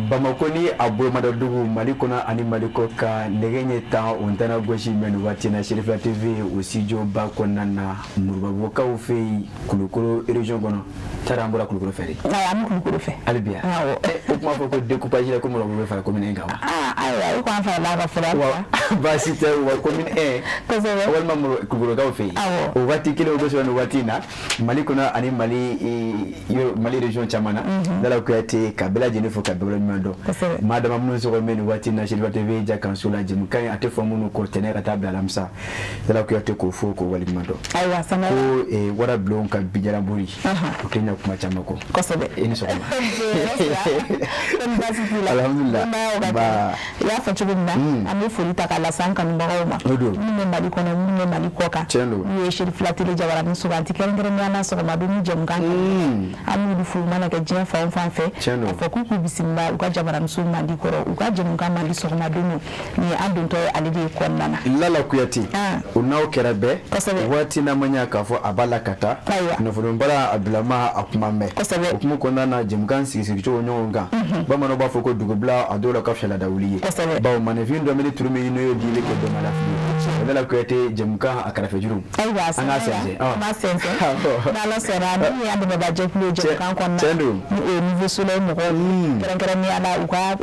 Bamakɔ ni a bolomadadugu, Mali kɔnɔ ani Mali kɔ kan, nɛgɛ ɲɛ 10 o ntana gosi mɛ nin waati na Cherifila TV o studio ba kɔnɔna na, Murubabugukaw fɛ yen, Kulukoro région kɔnɔ. Tari an bɔra Kulukoro fɛ de. Ayi, an bɛ Kulukoro fɛ. Hali bi yan. Awɔ. O kuma fɔ ko découpage la ko Murubabugu bɛ fara commune 1 kan wa? Aa, ayiwa, o ko an farala a kan fɔlɔ. Wa baasi tɛ, wa commune 1. Kosɛbɛ. Walima Kulukorokaw fɛ yen. Awɔ. O waati kelen o bɛ sɔrɔ nin waati in na Mali kɔnɔ ani Mali région caman na. Lala Kuyate ka bɛɛ lajɛlen fo ka bɛɛ waleɲuman dɔn. Kosɛbɛ. Maa dama minnu sɔgɔlen bɛ nin waati in na Cherifila TV ja kanso la, jɛmukan in a tɛ fɔ minnu kɔ tɛnɛ ka taa bila alamisa. Lala Kuyate k'o fo k'o waleɲuman dɔn. Ayiwa, Samara. Ko wara bulon ka bijalanbori. O tɛ ɲɛ kuma caman kɔ. Kosɛbɛ. I ni sɔgɔma. Kɔni baasi t'i la? Alhamdulillah. Denbayaw ka Ba. kɛnɛ? I y'a fɔ cogo min na, an bɛ foli ta k'a lase an kanubagaw ma. O don. Minnu bɛ Mali kɔnɔ, minnu bɛ Mali kɔ kan. Tiɲɛ don. N'u ye Cherifila Télé jabaranin suganti kɛrɛnkɛrɛnnenya la sɔgɔma dumuni jɛmukan kan. An b'olu fo, u mana kɛ diɲɛ fan o fan fɛ. Tiɲɛ don. K'a fɔ k'u k'u bisimila u ka jabaraninso mandi kɔrɔ, u ka jɛmukan mandi sɔgɔma don nin ye an dontɔ ye ale de ye kɔnɔna na. Lala Kuyate. O n'aw kɛra bɛɛ. Kosɛbɛ. Waati n'a ma ɲɛ k'a fɔ a b'a la ka taa. Ayiwa. Kunnafonibara a bilama a kuma mɛn. Kosɛbɛ. O hukumu kɔnɔna na jɛmukan sigi-sigicogo ɲɔgɔn kan. Bamananw b'a fɔ ko dugubila a dɔw la ka fisa ladawuli ye. Kosɛbɛ. Bawo maninfin dɔ bɛ turu min n'o ye di kɛ dɔ ma lafili ye. Lala Kuyate jɛmukan a kɛrɛfɛ juru. Ayiwa, An k'a sɛnsɛn. An b'a sɛnsɛn. N'Ala sɔnna, min ye an dɛmɛbaa jɛkulu ye jɛmukan kɔnɔna na. Tiɲɛ don. Ni o ye Nouveau Soleil mɔgɔw ye. Kɛrɛnkɛrɛnnenya la u ka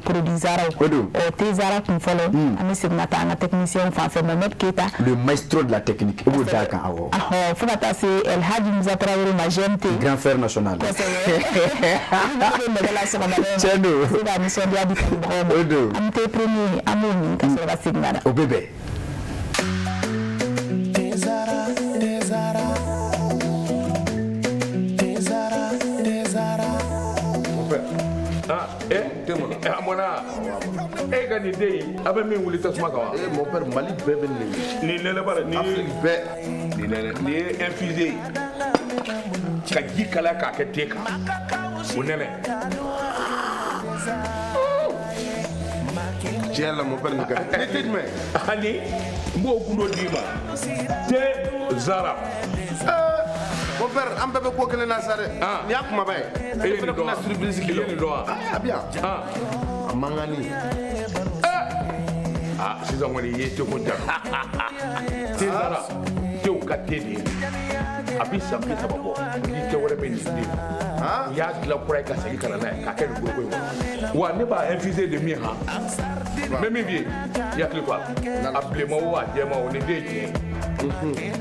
produit Zaraw. O don. Ɔ te Zara kun fɔlɔ. An bɛ segin ka taa an ka technicien fan fɛ, Mohamed Keita. Le maestro de la technique. I b'o d'a kan, awɔ. Ahɔ, fo ka taa se El Hadji Musa Traoré ma, GMT. Grand frère national. Kosɛbɛ. Olu bɛ nɛgɛ la sɔgɔmada in na. Tiɲɛ don. Se ka nisɔndiya di kanubagaw ma. O don. An bɛ te premier an b'o min ka sɔrɔ ka segin ka na. O bɛ bɛn. Tezara, Tezara, Tezara, Tezara. Ah, eh, a mɔna e ka nin den in, a bɛ min wuli tasuma kan wa? Eh, mon père, Mali bɛɛ bɛ nin de. Nin nɛnɛ bara nin ye Afrique bɛɛ. Nin nɛnɛ nin ye infusé ye ka ji kalaya k'a kɛ te kan, o nɛnɛ. Tiɲɛ la, mon père, nin ka di. Ni te jumɛn? Ani n b'o gundo d'i ma, te Zara. Mon père, an bɛɛ bɛ ko kelen na sa dɛ. Ah. Nin y'a kumaba ye. E ye Ne fana nin dɔn tɛna wa? surprise I k'i ye la. nin dɔn wa? Ah, a bɛ yan. Ah. A mankanni. Ah, sisan kɔni i ye teko jaabi. Te Zara, tew ka te de ye. A bɛ san 30 bɔ ni te wɛrɛ bɛ nin den. U y'a dilan kura ye ka segin ka na n'a ye k'a kɛ nin foroko in kɔnɔ. Wa ne b'a infusé de min han, n bɛ min f'i ye, i hakili to a la. A bilenman o, a jɛman o, nin den ye tiɲɛ ye.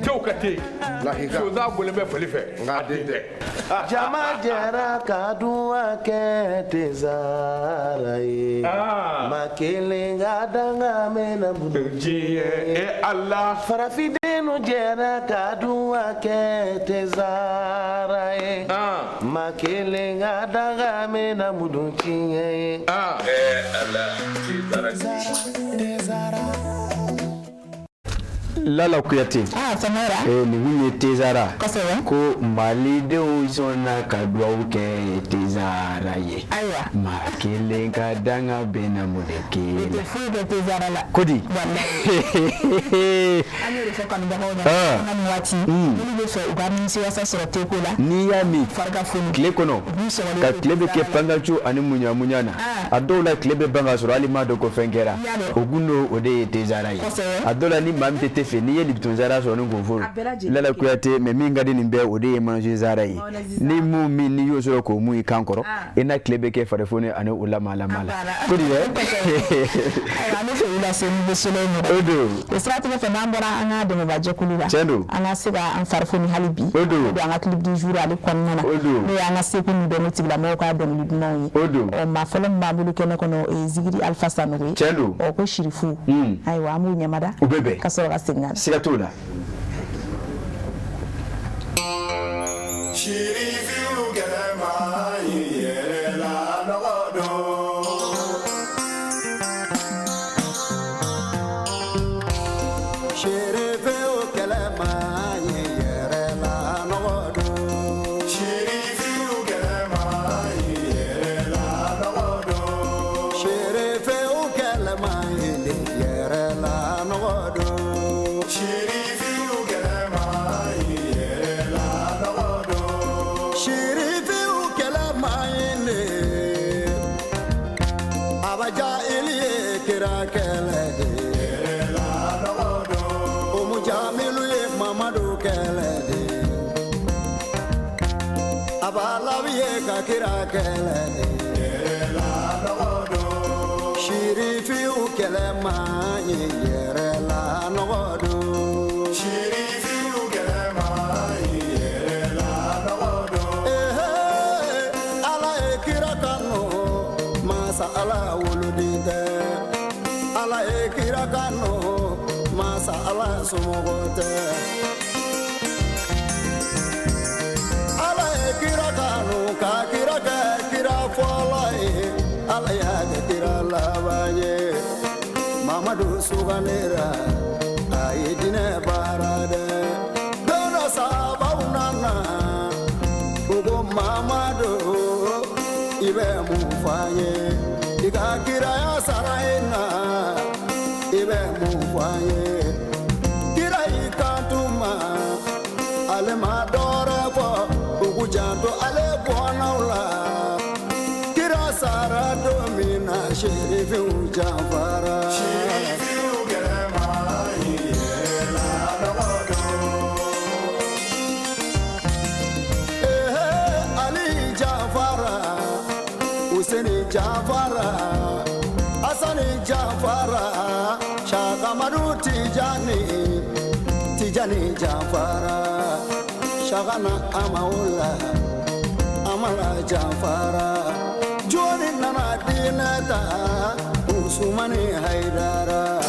Tew ka te. Lakika. Sonsan bɔlen bɛ fali fɛ. Nka a den tɛ. Jama jɛra ka dun kɛ Tezara ye. Ah. Ma kelen ka danga mɛnna bolo. Diɲɛ e Ala. Farafindenw jɛra ka dun kɛ Tezara ye. Ah. Ma kelen ka danga mɛnna mudu tiɲɛ ye. Ah. Eh Ala, te Zara. Tezara. Lala Kuyate. Ah, Samara. Nin kun ye Tezara. Kosɛbɛ. Ko Malidenw sɔnna ka duwawu kɛ Tezara ye. Ayiwa. Maa kelen ka danga bɛna mun de O kɛ tɛ la? foyi kɛ te Zara la. Ko di? Walayi. An y'o de fɔ kanubagaw ɲɛna. Ah. An ka nin waati. Minnu bɛ fɛ u ka nimisiwasa sɔrɔ teko la. N'i y'a min Fari ka foni. tile kɔnɔ, b'u sɔgɔlen ka to tile bɛ kɛ Tezara la. pankacu ani muɲa-muɲa na. Ah. A dɔw la tile bɛ ban ka sɔrɔ hali m'a dɔn ko fɛn kɛra. I y'a dɔn. O gundo o de ye Tezara ye. Kosɛbɛ. A dɔw la ni maa min tɛ te fɛ, n'i ye Lipton Zara sɔrɔ ni k'o foro. A bɛɛ lajɛlen. Lala Kuyate, mais min ka di nin bɛɛ o de ye mayonnaise Zara ye. Mayonnaise Ni mun min n'i y'o sɔrɔ k'o mun i kan kɔrɔ, Ah. i na tile bɛ kɛ farifoni ani o lama-lama la. A banna. Ko di dɛ? Ayiwa, an bɛ foli lase Nouveau Soleil mɔgɔw. O don. O siratigɛ fɛ, n'an bɔra an ka dɛmɛbaa jɛkulu la. Tiɲɛ don. An ka se ka an fari foni hali bi. O don. An bɛ don an ka clip du jour ale kɔnɔna na. O don. N'o y'an ka seko ni dɔnko tigilamɔgɔw ka dɔnkili dumanw ye. O don. Ɔ, maa fɔlɔ min b'an bolo kɛnɛ kɔnɔ, o ye Zigiri Alpha Sanogo ye. Tiɲɛ don. Ɔ, ko Sirifu. Ayiwa, an b'u ɲɛmada. O bɛ bɛn. Ka sɔrɔ ka segin ka na. Siga t'o la. Sirifiw kɛlɛma i yɛrɛ la nɔgɔ don. Sirifiw kɛlɛma i yɛrɛ la nɔgɔ don. Sirifiw kɛlɛma i yɛrɛ la nɔgɔ don. Sirifiw kɛlɛma i yɛrɛ la nɔgɔ don. Sirifiw kɛlɛ de. A b'a labi ka kira kɛlɛ de. Yɛrɛ la nɔgɔ don. Sirifiw kɛlɛ man ɲi yɛrɛ la nɔgɔ don. Sirifiw kɛlɛ man ɲi yɛrɛ la nɔgɔ don. Ala ye kira kanu, masa Ala woloden tɛ. Ala ye kira kanu, masa Ala somɔgɔ tɛ. Ala ye kira kanu ka kira kɛ kira fɔlɔ ye. Ala y'a kɛ kira laban ye. Mamadu sugandira, a ye diinɛ baara dɛ. Don dɔ sabaw nana, u ko Mamadu, i bɛ mun fɔ an ye? I ka kiraya sara in na, i bɛ mun fɔ an ye? Kira y'i kanto u ma, ale ma dɔ wɛrɛ fɔ, u k'u janto ale bɔnnaw la. Kira sara don min na, sirifinw janfara. Sirifinw kɛlɛ man ɲi yɛrɛ la nɔgɔ don. Ali janfara, Useni janfara, Asani janfara, Sakamadu Tijani, Tijani janfara, Sakana Amaula, Amala janfara. Joni nana diinɛ ta, Usumani Haidara.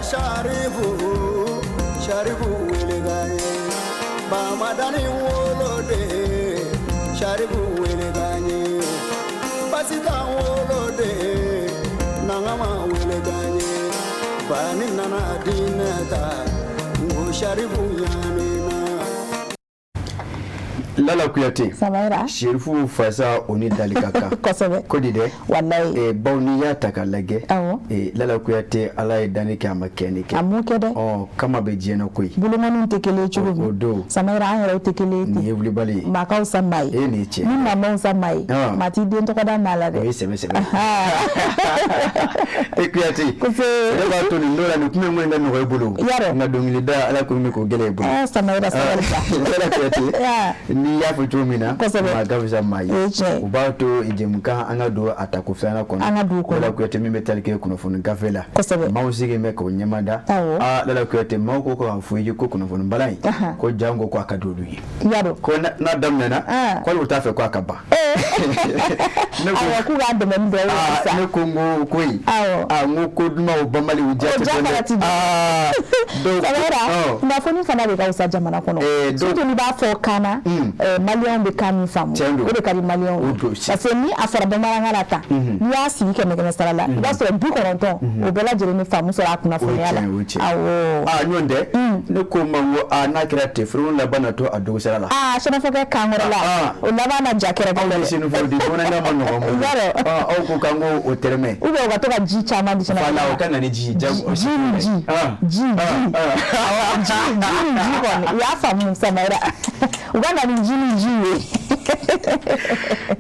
Sharifu, Sharifu wele ka ye, Bamadani woloden, Sharifu wele ka ye, Basita woloden, Nangama wele ka ye, Bani nana diinɛ ta, Ngo Sharifu ɲanina. Lala Kuyate. Samayira. Sherifu fasa o ni dali ka kan. Kosɛbɛ. Ko di dɛ? Walayi. Bawo n'i y'a ta k'a lajɛ. Awɔ. Lala Kuyate, Ala ye danni kɛ, a ma kɛni kɛ. A m'o kɛ dɛ. Ɔ kama bɛ diɲɛ na koyi. Bolomaniw tɛ kelen ye cogo min. O don. Samayira, an yɛrɛw tɛ kelen ye Nin ten. ye wulibali ye. Maa ka fisa maa ye. E nin ye tiɲɛ. Ni maa ma fisa maa ye. Ah. Maa t'i den tɔgɔ da maa la dɛ. O ye sɛbɛ sɛbɛ. E Kuyate. Kosɛbɛ. Ne b'a to nin don la, nin kuma in kɔni ka nɔgɔ i bolo. Yarɔ. Nka dɔnkilida, Ala ko min k'o gɛlɛya i bolo. Samayira, sabali sa. Lala Kuyate. Ya. N'i y'a fɔ cogo min na. Kosɛbɛ. Maa ka fisa maa ye. O ye tiɲɛ ye. O b'a to jɛmukan an ka don a tako filanan kɔnɔ. An ka don o kɔnɔ. Lala Kuyate min bɛ tali kɛ kunnafoni gafe la. Kosɛbɛ. Maaw sigilen bɛ k'o ɲɛmada. Awɔ. Aa Lala Kuyate, maaw ko k'a fɔ i ye ko kunnafoni bala in. Ahan. Ko janko ko a ka di olu ye. Yarɔ. Ko n'a daminɛna. Ah. Ko hali u t'a fɛ ko a ka ban. Ne ko Awɔ, k'u k'a dɛmɛ ni dɔ ye aa sisan. ne ko n ko koyi. Awɔ. Aa n ko ko duman o banbali u diya O tɛ diya dɔn dɛ. fana ti dɔn. Aa donc Samayira, ɔ. kunnafoni fana de ka fisa jamana kɔnɔ. Surtout n'i b'a fɔ kan na, maliyɛnw bɛ kan min faamu. Tiɲɛ don. O de ka di maliyɛnw O ye. don. Parce que ni a fɔra bamanankan na tan, n'i y'a sigi 100 sara la, i b'a sɔrɔ 90 o bɛɛ lajɛlen bɛ faamu sɔrɔ a kunnafoniya la. O ye tiɲɛ ye, o ye tiɲɛ ye. Awɔ. Aa ɲɔgɔn tɛ. Ne ko ma n ko aa n'a kɛra ten, furu laban na to a dogosira la. Aa sɛnɛfɔkɛ kan wɛrɛ la, Ah. o laban na ja kɛrɛfɛ Aw dɛ. ni senufɔw di bamanankan ma nɔgɔn bolo. Yarɔ. Aw ko k'an k'o o tɛrɛmɛ. Ou bien u ka to ka ji caman di Voilà, sɛnɛfɔkɛ o ka na ni ji ye, jago. Ji ni ji. Ah. Ji ji. Ah. Awɔ, ji ji ni ji kɔni u y'a faamu Samayira. U ka na ni ji ni ji ye.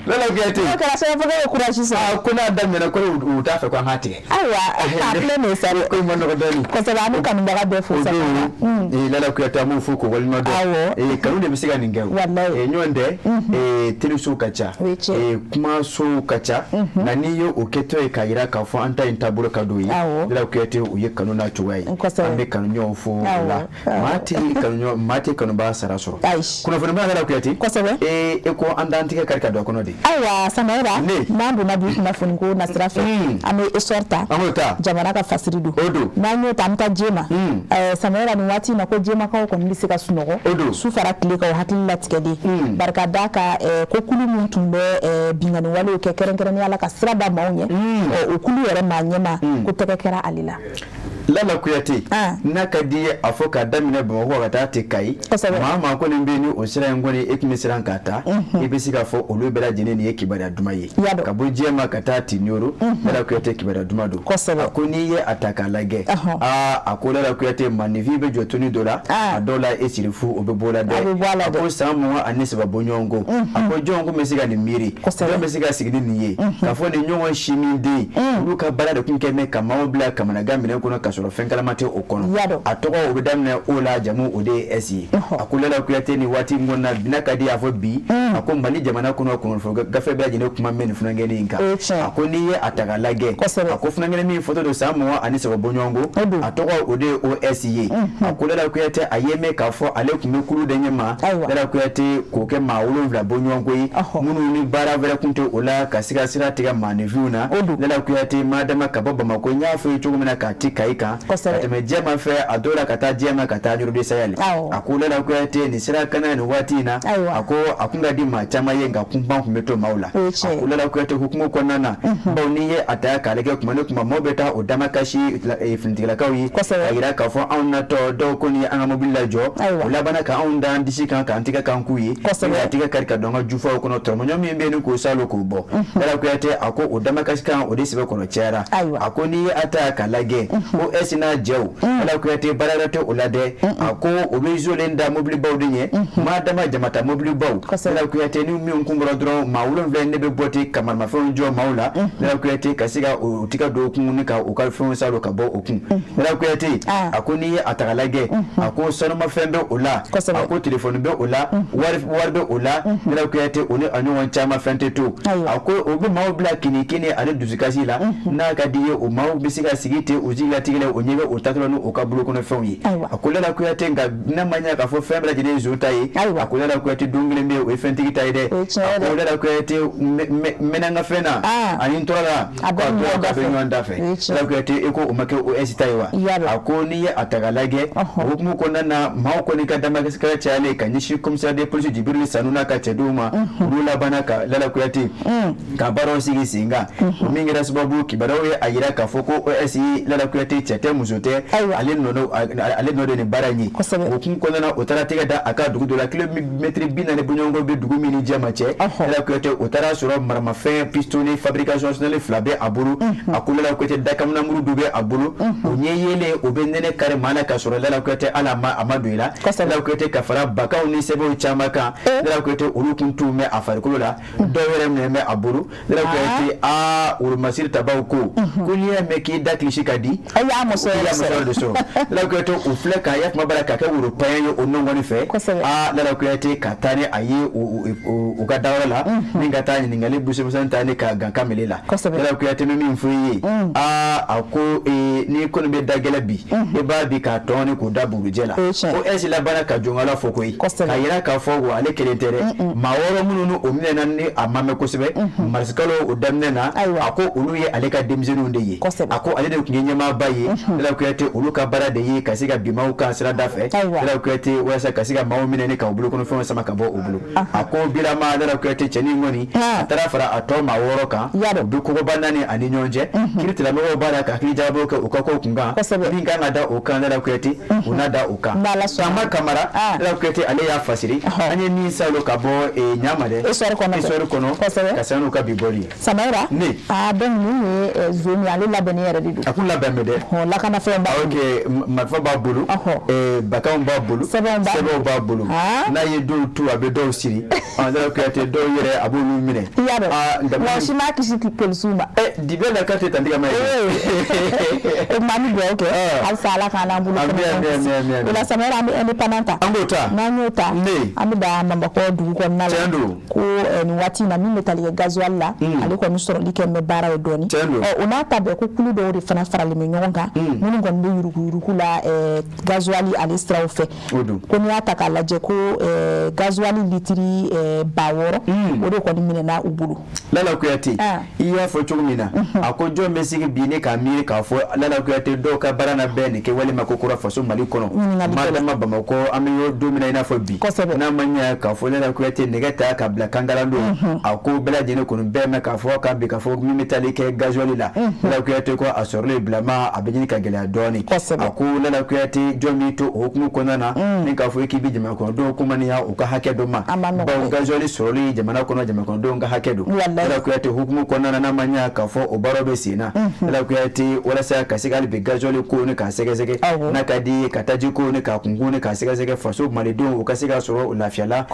Lala Kuyate. N'o kɛra sɛnɛfɔkɛ ye courage sɔrɔ. Aa ko n'a daminɛna ko u t'a fɛ ko an k'a tigɛ. Ayiwa, a filɛ nin ye sa dɛ. Ko in ma nɔgɔn dɔɔni. Kosɛbɛ, an bɛ kanubaga bɛɛ fo O Samayira. don Lala Kuyate, an b'u fo k'o waleɲuman dɔn. Awɔ. Kanu de bɛ se ka nin kɛ o. Walayi. Ɲɔgɔn tɛ, telesow ka ca. O ye tiɲɛ ye. Kumasow ka ca. Nka n'i ye o kɛtɔ ye k'a jira k'a fɔ an ta in taabolo ka d'o ye. Awɔ. Lala Kuyate, o ye kanu n'a cogoya ye. Kosɛbɛ. An bɛ kanuɲɔgɔnw fo o la. Awɔ. Maa tɛ kanuɲɔgɔn, maa tɛ kanubaa sara sɔrɔ. Ayi. Kunnafoni ba Lala Kuyate. Kosɛbɛ. E ko an t'an tigɛ kari ka don a kɔnɔ de. Ayiwa Samayira, Ne. n'an donna bi kunnafoni ko nasira fɛ, an bɛ essor ta. An b'o ta. Jamana ka fasiri don. O don. N'an y'o ta, an bɛ taa Jema. Samayira, nin waati in na ko Jemakaw kɔni bɛ se ka sunɔgɔ. O don. Su fara tile kan, o hakili latigɛlen. Barika da ka ko kulu min tun bɛ binkanni walew kɛ kɛrɛnkɛrɛnnenya la ka sira da maaw ɲɛ. O kulu yɛrɛ maa ɲɛma ko tɛgɛ kɛra ale la. Lala Kuyate, Ah. n'a ka di ye a fɔ k'a daminɛ Bamakɔ ka taa te Kayi. Kosɛbɛ. Maa maa kɔni bɛ yen ni o sira in kɔni e tun bɛ siran k'a ta, i bɛ se k'a fɔ olu bɛɛ lajɛlen nin ye kibaruya duman ye. Yadɔ. Ka bɔ Jɛma ka taa ti Ɲoro, Lala Kuyate kibaruya duman don. Kosɛbɛ. A ko n'i ye a ta k'a lajɛ, Ɔhɔn. aa a ko Lala Kuyate, maninfin bɛ jɔ tuni dɔ la, Ah. a dɔw la e sirifu o bɛ bɔ la dɛ. A bɛ bɔ a la A dɛ. ko san 23 bɔ ɲɔgɔn kɔ. A ko jɔn ko bɛ se ka nin miiri, Kosɛbɛ. jɔn bɛ se ka sigi ni nin ye, k'a fɔ nin ɲɔgɔn si min den, olu ka baara de tun kɛ mɛ ka maaw bila kamanagan minɛn kɔnɔ ka sɔrɔ fɛn kalama tɛ o kɔnɔ. A tɔgɔ o bɛ daminɛ O la, jamu o de ye S ye. A ko Lala Kuyate, nin waati in kɔnɔna na, ka di a fɔ bi, a ko Mali jamana kɔnɔ, kunnafoni gafe bɛɛ lajɛlen kuma bɛ nin funankɛnin in kan. A ko n'i ye a ta k'a lajɛ, a ko funankɛnin min fɔtɔ don san 23 bɔɲɔgɔnko, a tɔgɔ o de ye OS ye. A ko Lala Kuyate, a ye mɛn k'a fɔ ale tun bɛ kulu de ɲɛma, Lala Kuyate, k'o kɛ maa 7 bɔɲɔgɔnko ye, minnu ni baara wɛrɛ kun tɛ o la ka se ka sira tigɛ maaninfinw na. Lala Kuyate, maa dama ka bɔ Bamakɔ, n y'a fɔ ye cogo min na, k'a ti Kayi kan ka tɛmɛ Jɛma fɛ, a dɔw la ka taa Jɛma ka taa Ɲɔrɔ de Sayali. A ko Lala Kuyate, nin sira kana nin waati in na, a ko a kun ka di maa caman ye, nka kunpan tun bɛ to maaw la. A ko Lala Kuyate, hukumu kɔnɔna na, bawo n'i ye a ta k'a lajɛ, kuma ni kuma maaw bɛ taa o damakasi finitigilakaw ye k'a jira k'a fɔ anw natɔ dɔw ko ni an ka mobili lajɔ, o labanna ka anw da an disi kan k'an tigɛ kan k'u ye ka tigɛ kari ka don an ka jufaw kɔnɔ, tɔrɔmɔɲɔ min bɛ yen k'o salo k'o bɔ. Lala Kuyate, a ko o damakasikan o de sɛbɛkɔrɔ cayara. A ko n'i ye a ta k'a lajɛ, OS n'a jɛw, Lala Kuyate, baara wɛrɛ tɛ o la dɛ. A ko o bɛ zolen da mobilibaw de ɲɛ, maa dama jamata mobilibaw. Lala Kuyate, ni min kun bɔra dɔrɔn, maa 7 ne bɛ bɔ ten ka maramafɛnw jɔ maaw la, Lala Kuyate, ka se ka o tigɛ don kun ni ka u ka fɛnw salo ka bɔ o kun. Lala Kuyate, a ko n'i ye a ta k'a lajɛ, a ko sanumafɛn bɛ o la, a ko telefɔni bɛ o la, wari bɛ o la. Lala Kuyate, o ni a ɲɔgɔn caman, fɛn tɛ to. A ko o bɛ maaw bila kinikini ani dusukasi la. N'a ka di ye, o maaw bɛ se ka sigi ten u jigilatigɛ la, o ɲɛ bɛ o tatɔla ni u ka bolokɔnɔfɛnw ye. A ko Lala Kuyate, nka n'a ma ɲɛ k'a fɔ fɛn bɛɛ lajɛlen ye zon ta ye, a ko Lala Kuyate, don kelen bɛ yen, o ye fɛntigi ta ye dɛ. A ko Lala Kuyate, mɛnna n ka fɛn na ani n tora la, a tora k'a bɛ ɲɔgɔn da fɛ. Lala Kuyate, e ko o ma kɛ OS ta ye wa? A ko n'i ye a ta k'a lajɛ, o hukumu kɔnɔna na, maaw kɔni ka damakasi cayalen ka ɲɛsin commissaire de police Jibirili Sanu n'a ka cɛdenw ma, olu labanna ka Lala Kuyate ka baaraw sigi sen kan. O min kɛra sababu, kibaruyaw ye a jira k'a fɔ ko OS, Lala Kuyate, cɛ tɛ muso tɛ, ale nɔ de nin baara in ye. O hukumu kɔnɔna na, o taara tɛgɛ da a ka dugu dɔ la, kilomɛtiri 40 bɔɲɔgɔnko bɛ dugu min ni Jɛma cɛ. Lala Kuyate, o taara sɔrɔ maramafɛn pistolet fabrication nationale 2 bɛ a bolo. A ko Lala Kuyate, dakamanamuru dɔ bɛ a bolo, o ɲɛ yeelen, o bɛ nɛnɛ kari maa la ka sɔrɔ Lala Kuyate, hali a ma don i la. Lala Kuyate, ka fara bakaw ni sɛbɛnw caman kan, Lala Kuyate, olu kun t'u mɛn a farikolo la, dɔw yɛrɛ minɛ bɛ a bolo. Lala Kuyate, aa, wolomasiri tabaw ko ko n'i y'a mɛn k'i da kilisi ka di, i y'a muso yɛrɛ de sɔrɔ. Lala Kuyate, o filɛ k'a ya kuma bara ka kɛ woro payan ye o nɔngɔni fɛ. Aa, Lala Kuyate, ka taa ni a ye u ka dayɔrɔ la, ni ka taa ɲininkali busanbusan ta ni ka gan kamele la. Lala Kuyate, bɛ min fɔ i ye, aa, a ko n'i kɔni bɛ da gɛlɛ bi, i b'a bi k'a tɔn ni k'o da bugujɛ la. OS labanna ka jɔnkala fɔ koyi, k'a yira k'a fɔ wa ale kelen tɛ dɛ, maa 6 minnu ni o minɛna ni a ma mɛn kosɛbɛ marisikalo o daminɛ na, a ko olu ye ale ka denmisɛnninw de ye. A ko ale de tun ye ɲɛmaaba ye. Lala Kuyate, olu ka baara de ye ka se ka bin maaw kan sirada fɛ, Lala Kuyate, walasa ka se ka maaw minɛ ni k'u bolokɔnɔfɛnw sama ka bɔ u bolo. A ko bilama, Lala Kuyate, cɛnin kɔni a taara fara a tɔ maa 6 kan, u bɛ kogoba naani ani ɲɔgɔn cɛ. Kiiritigɛlamɔgɔw b'a la ka hakili jagabɔ kɛ u ka kow kun kan, min kan ka da o kan, Lala Kuyate, u n'a da o kan. Tama Kamara, Lala Kuyate, ale y'a fasiri an ye min salo ka bɔ ɲama dɛ histoire kɔnɔ ka sanu ka bi bɔli ye. Samayira. Ne aa, donc nin ye zon ye, ale labɛnnen yɛrɛ de don. A kun labɛn bɛ dɛ. Lakanafɛnw b'a bolo. Ok, marifa b'a bolo, bakaw b'a bolo, sɛbɛnw b'a bolo. N'a ye dɔw tu, a bɛ dɔw siri. Lala Kuyate, dɔw yɛrɛ a b'olu minɛ. I y'a dɔn, mɔgɔ si m'a kisi polisiw ma. Dibi la k'a tɛ tantigɛ ma ye. O tuma an bɛ dugawu kɛ halisa Ala k'an n'an bolo. O la Samayira, an bɛ indépendant ta. An b'o ta. N'an y'o ta, an bɛ da Bamakɔ dugu kɔnɔna la. Tiɲɛ don. Ko nin waati in na, min bɛ tali kɛ gasoil la, ale kɔni sɔrɔli kɛ bɛ baara ye dɔɔnin. O n'a ta bɛɛ, ko kulu dɔw de fana faralen bɛ ɲɔgɔn kan, minnu kɔni bɛ yuruguyurugu la gasoil ale siraw fɛ. Ko n'i y'a ta k'a lajɛ, ko gasoil litiri 6000, o de kɔni minɛna u bolo. Lala Kuyate, i y'a fɔ cogo min na, a ko jɔn bɛ sigi bi ne k'a miiri k'a fɔ Lala Kuyate, dɔw ka baara na bɛɛ nin kɛ walima ko kura faso Mali kɔnɔ, madama Bamakɔ, an bɛ yɔrɔ don min na i n'a fɔ bi, n'a ma ɲɛ k'a fɔ Lala Kuyate, nɛgɛ ta ka bila kankalan don, a ko bɛɛ lajɛlen kɔni bɛɛ mɛn k'a fɔ kan bi k'a fɔ min bɛ taali kɛ gasoil la, Lala Kuyate, ko a sɔrɔlen bilama a bɛ ɲini ka gɛlɛya dɔɔnin. A ko Lala Kuyate, jɔn b'i to o hukumu kɔnɔna na ni k'a fɔ k'i bɛ jamana kɔnɔdenw kumaniya u ka hakɛ dɔ ma, bawo gasoil sɔrɔli jamana kɔnɔ, jamana kɔnɔdenw ka hakɛ don. Lala Kuyate, hukumu kɔnɔna na, n'a ma ɲɛ k'a fɔ o baaraw bɛ sen na, Lala Kuyate, walasa ka se ka hali bi gasoil ko ni k'a sɛgɛsɛgɛ, n'a ka di ka taji ko ni k'a kunkun ni k'a sɛgɛsɛgɛ, faso malidenw u ka se ka sɔrɔ lafiya la. A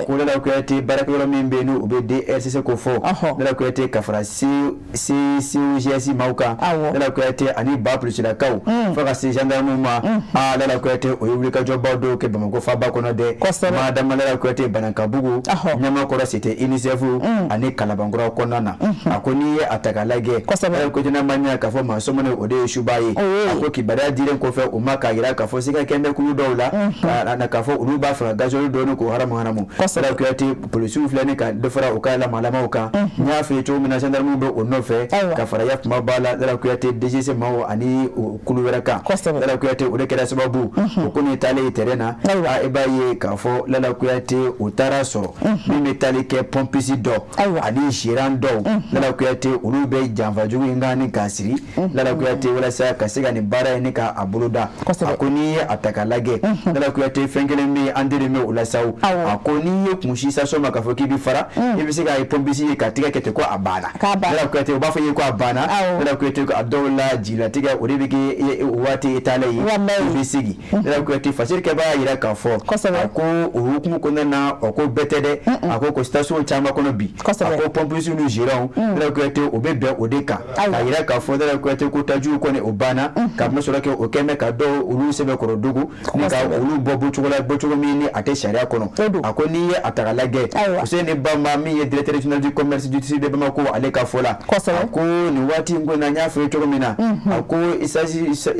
ko Lala Kuyate, baarakɛyɔrɔ min bɛ yen n'u bɛ DRCC ko fɔ, Lala Kuyate, ka fara CCOGS maaw kan, Lala Kuyate, ani ba polisi. polisilakaw fo ka se gendarmew ma. Aa, Lala Kuyate, o ye wulikajɔbaw dɔw kɛ Bamakɔ faaba kɔnɔ dɛ. Madama Lala Kuyate, Banankabugu, Ɲamakɔrɔ, cité UNICEF ani Kalabankɔrɔ kɔnɔna na. A ko n'i ye a ta k'a lajɛ, Lala Kuyate, n'a ma ɲɛ k'a fɔ maa sɔmɔnɛ, o de ye suba ye. A ko kibaruya dilen kɔfɛ o ma, k'a jira k'a fɔ siga kɛn bɛ kulu dɔw la k'a fɔ olu b'a fɛ ka gasoil dɔɔni k'o haramu haramu. Lala Kuyate, polisiw filɛ ni ka dɔ fara u ka lamalamaw kan. N y'a f'i ye cogo min na, gendarmew bɛ o nɔfɛ ka fara ya kuma b'a la, Lala Kuyate, DGC maaw ani kulu wɛrɛ kan. Lala Kuyate, o de kɛra sababu o ko ni taalen terrain na, i b'a ye k'a fɔ, Lala Kuyate, o taara sɔrɔ min bɛ taali kɛ pompiste dɔ ani gérant dɔw. Lala Kuyate, olu bɛ janfa jugu in kan ni k'a siri, Lala Kuyate, walasa ka se ka nin baara in ni k'a boloda. A ko n'i ye a ta k'a lajɛ, Lala Kuyate, fɛn kelen bɛ yen, an deli bɛ o la sa. A ko n'i ye kunsi station ma k'a fɔ k'i bɛ fara, i bɛ se k'a ye pompiste ye k'a tigɛ kɛ ten ko a banna. Lala Kuyate, u b'a fɔ i ye ko a banna. Lala Kuyate, a dɔw la jigilatigɛ, o de bɛ kɛ o waati i taalen ye, i bɛ segin. Lala Kuyate, fasiri kɛbaga y'a jira k'a fɔ, a ko o hukumu kɔnɔna na, o ko bɛɛ tɛ dɛ. A ko station caman kɔnɔ bi, a ko pompiste ni gérant, Lala Kuyate, o bɛ bɛn o de kan k'a jira k'a fɔ, Lala Kuyate, ko tajiw kɔni o banna ka sɔrɔ kɛ o kɛn bɛ ka dɔw olu sɛbɛkɔrɔ dogo ni ka olu bɔ bɔcogo la, bɔcogo min ni a tɛ sariya kɔnɔ. A ko n'i ye a ta k'a lajɛ, Useni Banba, min ye directeur régional du commerce du district de Bamako, ale ka fɔ la, a ko nin waati in kɔni na, n y'a fɔ ye cogo min na, a ko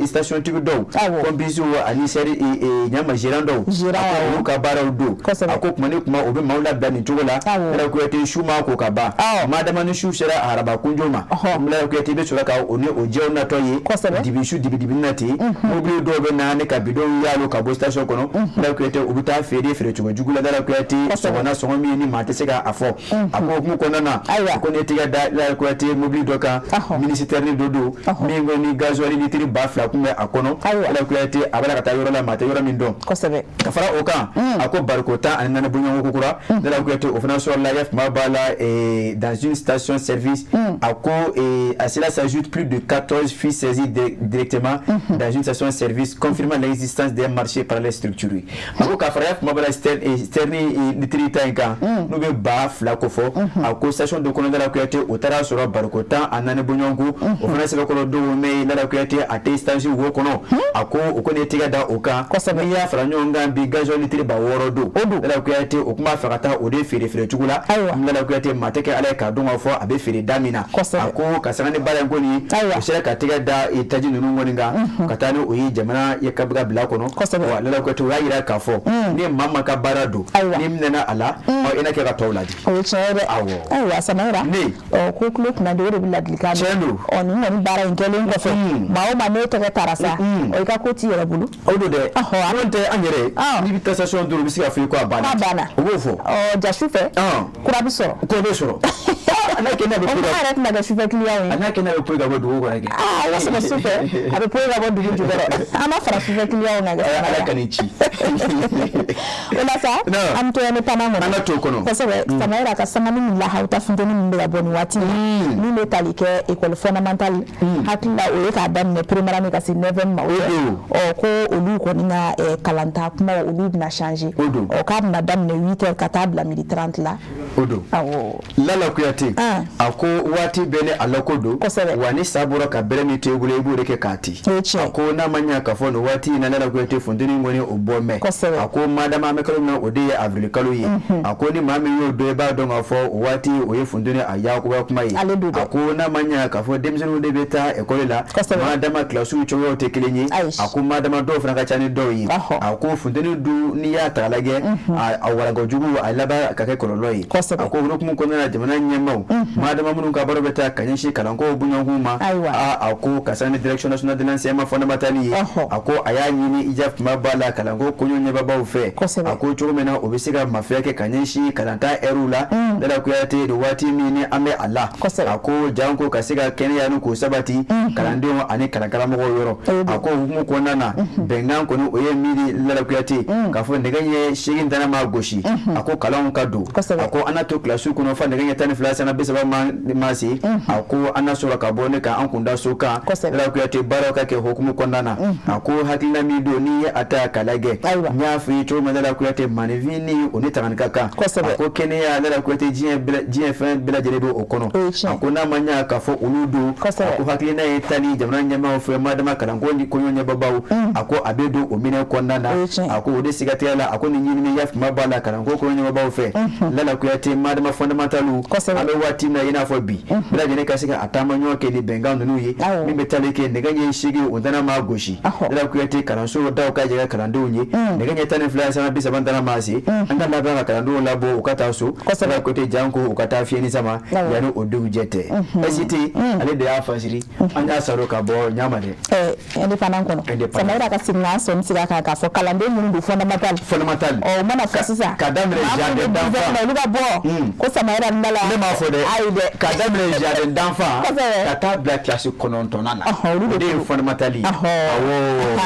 station tigi dɔw, pompiste ani sɛri ɲama gérant dɔw, a ko olu ka baaraw don. A ko kuma ni kuma, u bɛ maaw labila nin cogo la. Lala Kuyate, su ma ko ka ban, madama ni su sera araba kunjo ma, Lala Kuyate, i bɛ sɔrɔ ka o ni o jɛw natɔ ye dibi su dibi dibi na ten, mobili dɔw bɛ na ni ka bidɔnw yaalo ka bɔ station kɔnɔ. Lala Kuyate, u bɛ taa feere feere cogo jugu la. Lala Kuyate, sɔngɔ na sɔngɔ min ni maa tɛ se k'a fɔ. A ko hukumu kɔnɔna na, ko ne tɛgɛ da, Lala Kuyate, mobili dɔ kan, mini-citerne dɔ don min ko ni gasoil litre 2000 kun bɛ a kɔnɔ. Lala Kuyate, a b'a la ka taa yɔrɔ la, maa tɛ yɔrɔ min dɔn. Ka fara o kan, a ko bariko 14 bɔɲɔgɔnko kura, Lala Kuyate, o fana sɔrɔla ya kuma b'a la dans une station service. A ko à cela s'ajoute plus de 14 fûts saisis directement dans une station service, confirmant l'existence d'un marché parallèle structuré. A ko ka fara ya kuma b'a la citerne litre 10 in kan, n'u bɛ 2000 ko fɔ, a ko station dɔ kɔnɔ, Lala Kuyate, o taara sɔrɔ bariko 14 bɔɲɔgɔnko, o fana sɛbɛkɔrɔ dɔw mɛ, Lala Kuyate, a tɛ station wo kɔnɔ. A ko o kɔni ye tɛgɛ da o kan. N'i y'a fara ɲɔgɔn kan bi, gasoil litre 6000 don. Lala Kuyate, o tun b'a fɛ ka taa o de feere feere cogo la. Lala Kuyate, maa tɛ kɛ Ala ye k'a dɔn k'a fɔ a bɛ feere da min na. A ko ka sanga ni baara in kɔni, o sera ka tɛgɛ da taji ninnu kɔni kan ka taa ni o ye jamana ye ka bɛ ka bila kɔnɔ. Wa Lala Kuyate, o y'a jira k'a fɔ ni maa ma ka baara don, n'i minɛna a la, ɔ, i na kɛ ka tɔw ladi. O ye tiɲɛ ye dɛ. Awɔ. Ayiwa Samayira. Ne. Ɔ, ko tulo kunna de, o de bɛ ladilikan. Tiɲɛ don. Ɔ, nin kɔni baara in kɛlen kɔfɛ, maa o maa n'e tɛgɛ taara sa, ɔ, i ka ko t'i yɛrɛ bolo. O don dɛ. N'o tɛ, an yɛrɛ, n'i bɛ taa station dɔrɔn, u bɛ se k'a fɔ i ko a banna. K'a banna. O b'o fɔ. Ɔ, ja sufɛ kura bɛ sɔrɔ. Kura bɛ sɔrɔ. A n'a kɛ n'a bɛ O poyi kuma ka yɛrɛ tɛna kɛ sufɛ client ye. A n'a kɛ n'a bɛ poyi ka bɔ dugu kɔnɔ kɛ. Aa, o b'a sɔrɔ sufɛ a bɛ poyi ka bɔ dugu jukɔrɔ. An b'a fara sufɛ client kan kɛ. Ala ka nin ci. O la sa, an bɛ to yan ni panna kɔnɔ. An ka to o kɔnɔ. Kosɛbɛ Samayira, ka sanga ni min lahawuta funteni min bɛ ka bɔ nin waati in, min bɛ tali kɛ école fondamentale, hakili la o ye k'a daminɛ première année ka se neuvième ma. O don. Ɔ, ko olu kɔni ka kalanta kumaw, olu bɛna changer. O don. Ɔ, k'a bɛna daminɛ 8 heures ka taa bila midi 30 la. O don. Awɔ. Lala Kuyate, a ko waati bɛɛ ni a lako don. Wa ni sa bɔra ka bɛrɛ min to i bolo, i b'o de kɛ k'a ti. O ye tiɲɛ. A ko n'a ma ɲɛ k'a fɔ nin waati in na, Lala Kuyate, funteni kɔni o bɔ mɛn. A ko madama an bɛ kalo min na, o de ye avril kalo ye. A ko ni maa min y'o dɔn, i b'a dɔn k'a fɔ o waati o ye funteni a yakubaya kuma ye. Ale don dɛ. A ko n'a ma ɲɛ k'a fɔ denmisɛnninw de bɛ taa ekɔli la, madama kilasiw cogoyaw tɛ kelen ye. A ko madama dɔw fana ka ca ni dɔw ye. A ko funteni dun, n'i y'a ta k'a lajɛ, a walanka jugu, a laban ka kɛ kɔlɔlɔ ye. A ko hukumu kɔnɔna na, jamana ɲɛmaaw, madama minnu ka baara bɛ taa ka ɲɛsin kalanko bɔɲɔgɔnkun ma, a ko ka sanga ni direction nationale de l'enseignement fondamental ye, a ko a y'a ɲini ija kuma b'a la kalanko koɲɔ ɲɛbabaw fɛ. A ko cogo min na o bɛ se ka mafiya kɛ ka ɲɛsin kalanta ɛriw la, Lala Kuyate, nin waati min ni an bɛ a la, a ko janko ka se ka kɛnɛya ni k'o sabati kalandenw ani kalankaramɔgɔw yɔrɔ. A ko hukumu kɔnɔna na, bɛnkan kɔni o ye miiri, Lala Kuyate, k'a fɔ nɛgɛ ɲɛ 8 tana ma gosi, a ko kalanw ka don. A ko an n'a to kilasiw kɔnɔ fo nɛgɛ ɲɛ 12 sanga bi. 30 ma se, a ko an na sɔrɔ ka bɔ ne ka an kunda so kan. Lala Kuyate, baaraw ka kɛ hukumu kɔnɔna na, a ko hakilina min don, n'i ye a ta k'a lajɛ, n y'a f'i ye cogo min, Lala Kuyate, maninfin ni o ni tangani ka kan. A ko kɛnɛya, Lala Kuyate, diɲɛ fɛn bɛɛ lajɛlen bɛ o kɔnɔ. A ko n'a ma ɲɛ k'a fɔ olu don, a ko hakilina ye tali jamana ɲɛmaaw fɛ, madama kalanko ni koɲɔ ɲɛbɔbaw, a ko a bɛ don o minɛn kɔnɔna na. A ko o de sigatigɛ la, a ko nin ɲinini ya kuma b'a la kalanko koɲɔ ɲɛbɔbaw fɛ, Lala Kuyate, madama fondamental, an bɛ waati min na i n'a fɔ bi, bɛɛ lajɛlen ka se ka a taama ɲɔgɔn kɛ ni bɛnkan ninnu ye min bɛ tali kɛ nɛgɛ ɲɛ 8, o tɛna maa gosi. Lala Kuyate, kalanso daw ka jɛ kalandenw ye, nɛgɛ ɲɛ 12 sanga 30 tɛna maa se, an ka labɛn ka kalandenw labɔ u ka taa so. Lala Kuyate, janko u ka taa fiyɛni sama yanni o dugujɛ tɛ. SIT, ale de y'a fasiri, an y'a saro ka bɔ ɲama dɛ. Indépendant kɔnɔ, Samayira ka segin k'an sɔnni sigi a kan k'a fɔ kalanden minnu don fondamental. Fondamental. Ɔ, o mana fɔ sisan. Ka daminɛ jardin d'enfant. Olu ka bɔ ko Samayira n da la. Ne m'a fɔ dɛ. Ayi dɛ. Ka daminɛ jardin d'enfant ka taa bila classe 9nan na, o de ye fondamental ye. Awɔ,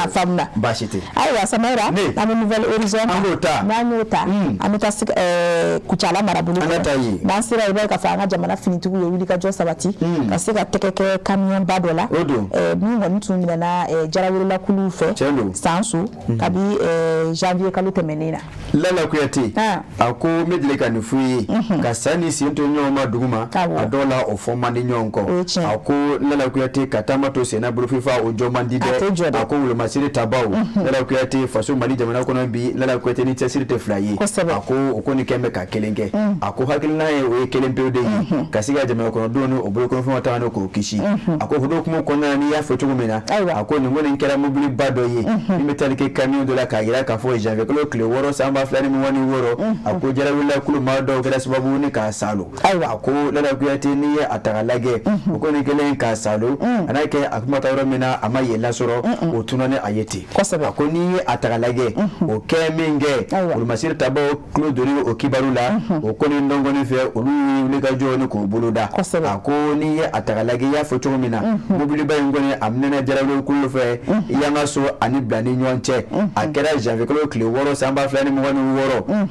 a faamuna. Baasi tɛ. Ayiwa Samayira, an bɛ Nouvel Horizon. An b'o ta. N'an y'o ta, an bɛ taa Kucala marabolo. An ka taa yen. N'an sera, i b'a ye k'a fɔ an ka jamana finitigiw ye wulikajɔ sabati ka se ka tɛgɛ kɛ camion ba dɔ la. O don. Min kɔni tun minɛna jarawelelakuluw fɛ. Tiɲɛ don. Sanso kabi janvier kalo tɛmɛnen na. Lala Kuyate, a ko n bɛ deli ka nin f'u ye, ka sa ni sen to ɲɔgɔn ma dugu ma, a dɔw la o fɔ man di ɲɔgɔn kɔ. A ko Lala Kuyate, ka taama to senna bolofifa, o jɔ man di dɛ. A ko wolomasiri tabaw, Lala Kuyate, faso Mali jamana kɔnɔ bi, Lala Kuyate, ni cɛsiri tɛ fila ye. A ko o ko nin kɛn bɛ ka kelen kɛ. A ko hakilina ye, o ye kelen pewu de ye, ka se ka jamana kɔnɔdenw ni o bolokɔnɔfɛnw ta ni k'o kisi. A ko o hukumu kɔnɔna na, n'i y'a fɔ cogo min na, a ko nin kɔni kɛra mobiliba dɔ ye min bɛ tali kɛ camion dɔ la, k'a jira k'a fɔ janvier kalo tile 6 san 2026, a ko jarawelila kulu maa dɔw kɛra sababu ni k'a salo. A ko Lala Kuyate, n'i ye a ta k'a lajɛ, o kɔni kɛlen k'a salo, a n'a kɛ a kuma taa yɔrɔ min na, a ma yen lasɔrɔ, o tununa ni a ye ten. A ko n'i ye a ta k'a lajɛ, o kɛ min kɛ, wolomasiri tabaw tulo donni o kibaru la, o kɔni dɔnkɔni fɛ, olu ye wulikajɔ ni k'o boloda. A ko n'i ye a ta k'a lajɛ, i y'a fɔ cogo min na, mobiliba in kɔni a minɛna jarawele kulu fɛ Yangaso ani bila ni ɲɔgɔn cɛ. A kɛra janvier kalo tile 6 san 2026.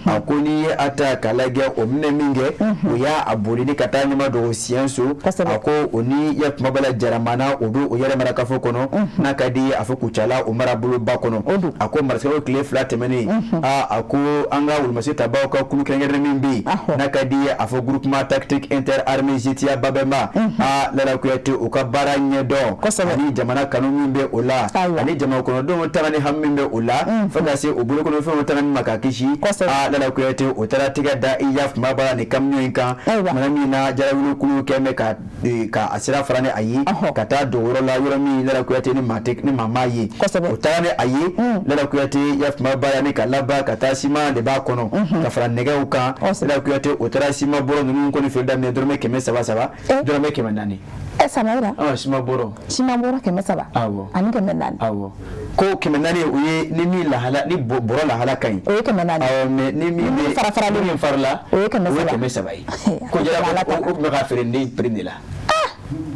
A ko n'i ye a ta k'a lajɛ, o minɛ min kɛ, o y'a a boli ni ka taa ɲɛma Siɲɛso. A ko o ni ya kumabala Jaramana, o bɛ o yɛrɛ marakafo kɔnɔ, n'a ka di a fɔ Kucala, o maraboloba kɔnɔ. A ko marisikalo tile 2 tɛmɛnen, a ko an ka wolomasiri tabaw ka kulu kɛrɛnkɛrɛnnen min bɛ yen, n'a ka di a fɔ Groupement tactique interarmées GTIA Babemba, a Lala Kuyate, u ka baara ɲɛdɔn ani jamana kanu min bɛ o la, ani jamana kɔnɔdenw taga ni hami min bɛ o la, fo ka se o bolokɔnɔfɛnw taga ma ka kisi, a Lala Kuyate, o taara tigɛ da i ya kumaba ni camion in kan. Kumana min na jarawele kulu kɛn bɛ ka a sira fara ni a ye ka taa don yɔrɔ la, yɔrɔ min, Lala Kuyate, ni maa tɛ ni maa m'a ye, o taara ni a ye, Lala Kuyate, ya kumaba ni ka laban ka taa siman de b'a kɔnɔ ka fara nɛgɛw kan. Lala Kuyate, o taara siman bɔrɔ ninnu kɔni feere daminɛ dɔrɔmɛ 300 saba, dɔrɔmɛ 400. Ɛ Samayira. Ɔ, siman bɔrɔ. Siman bɔrɔ 300. Awɔ. Ani 400. Awɔ, ko 400, o ye ni min lahala ni bɔrɔ lahala ka ɲi. O ye 400. Awɔ, mais ni min bɛ fara faralen, ni min farala, o ye 300. O ye 300 ye. Ko jara o tun bɛ ka feere ni prix de la.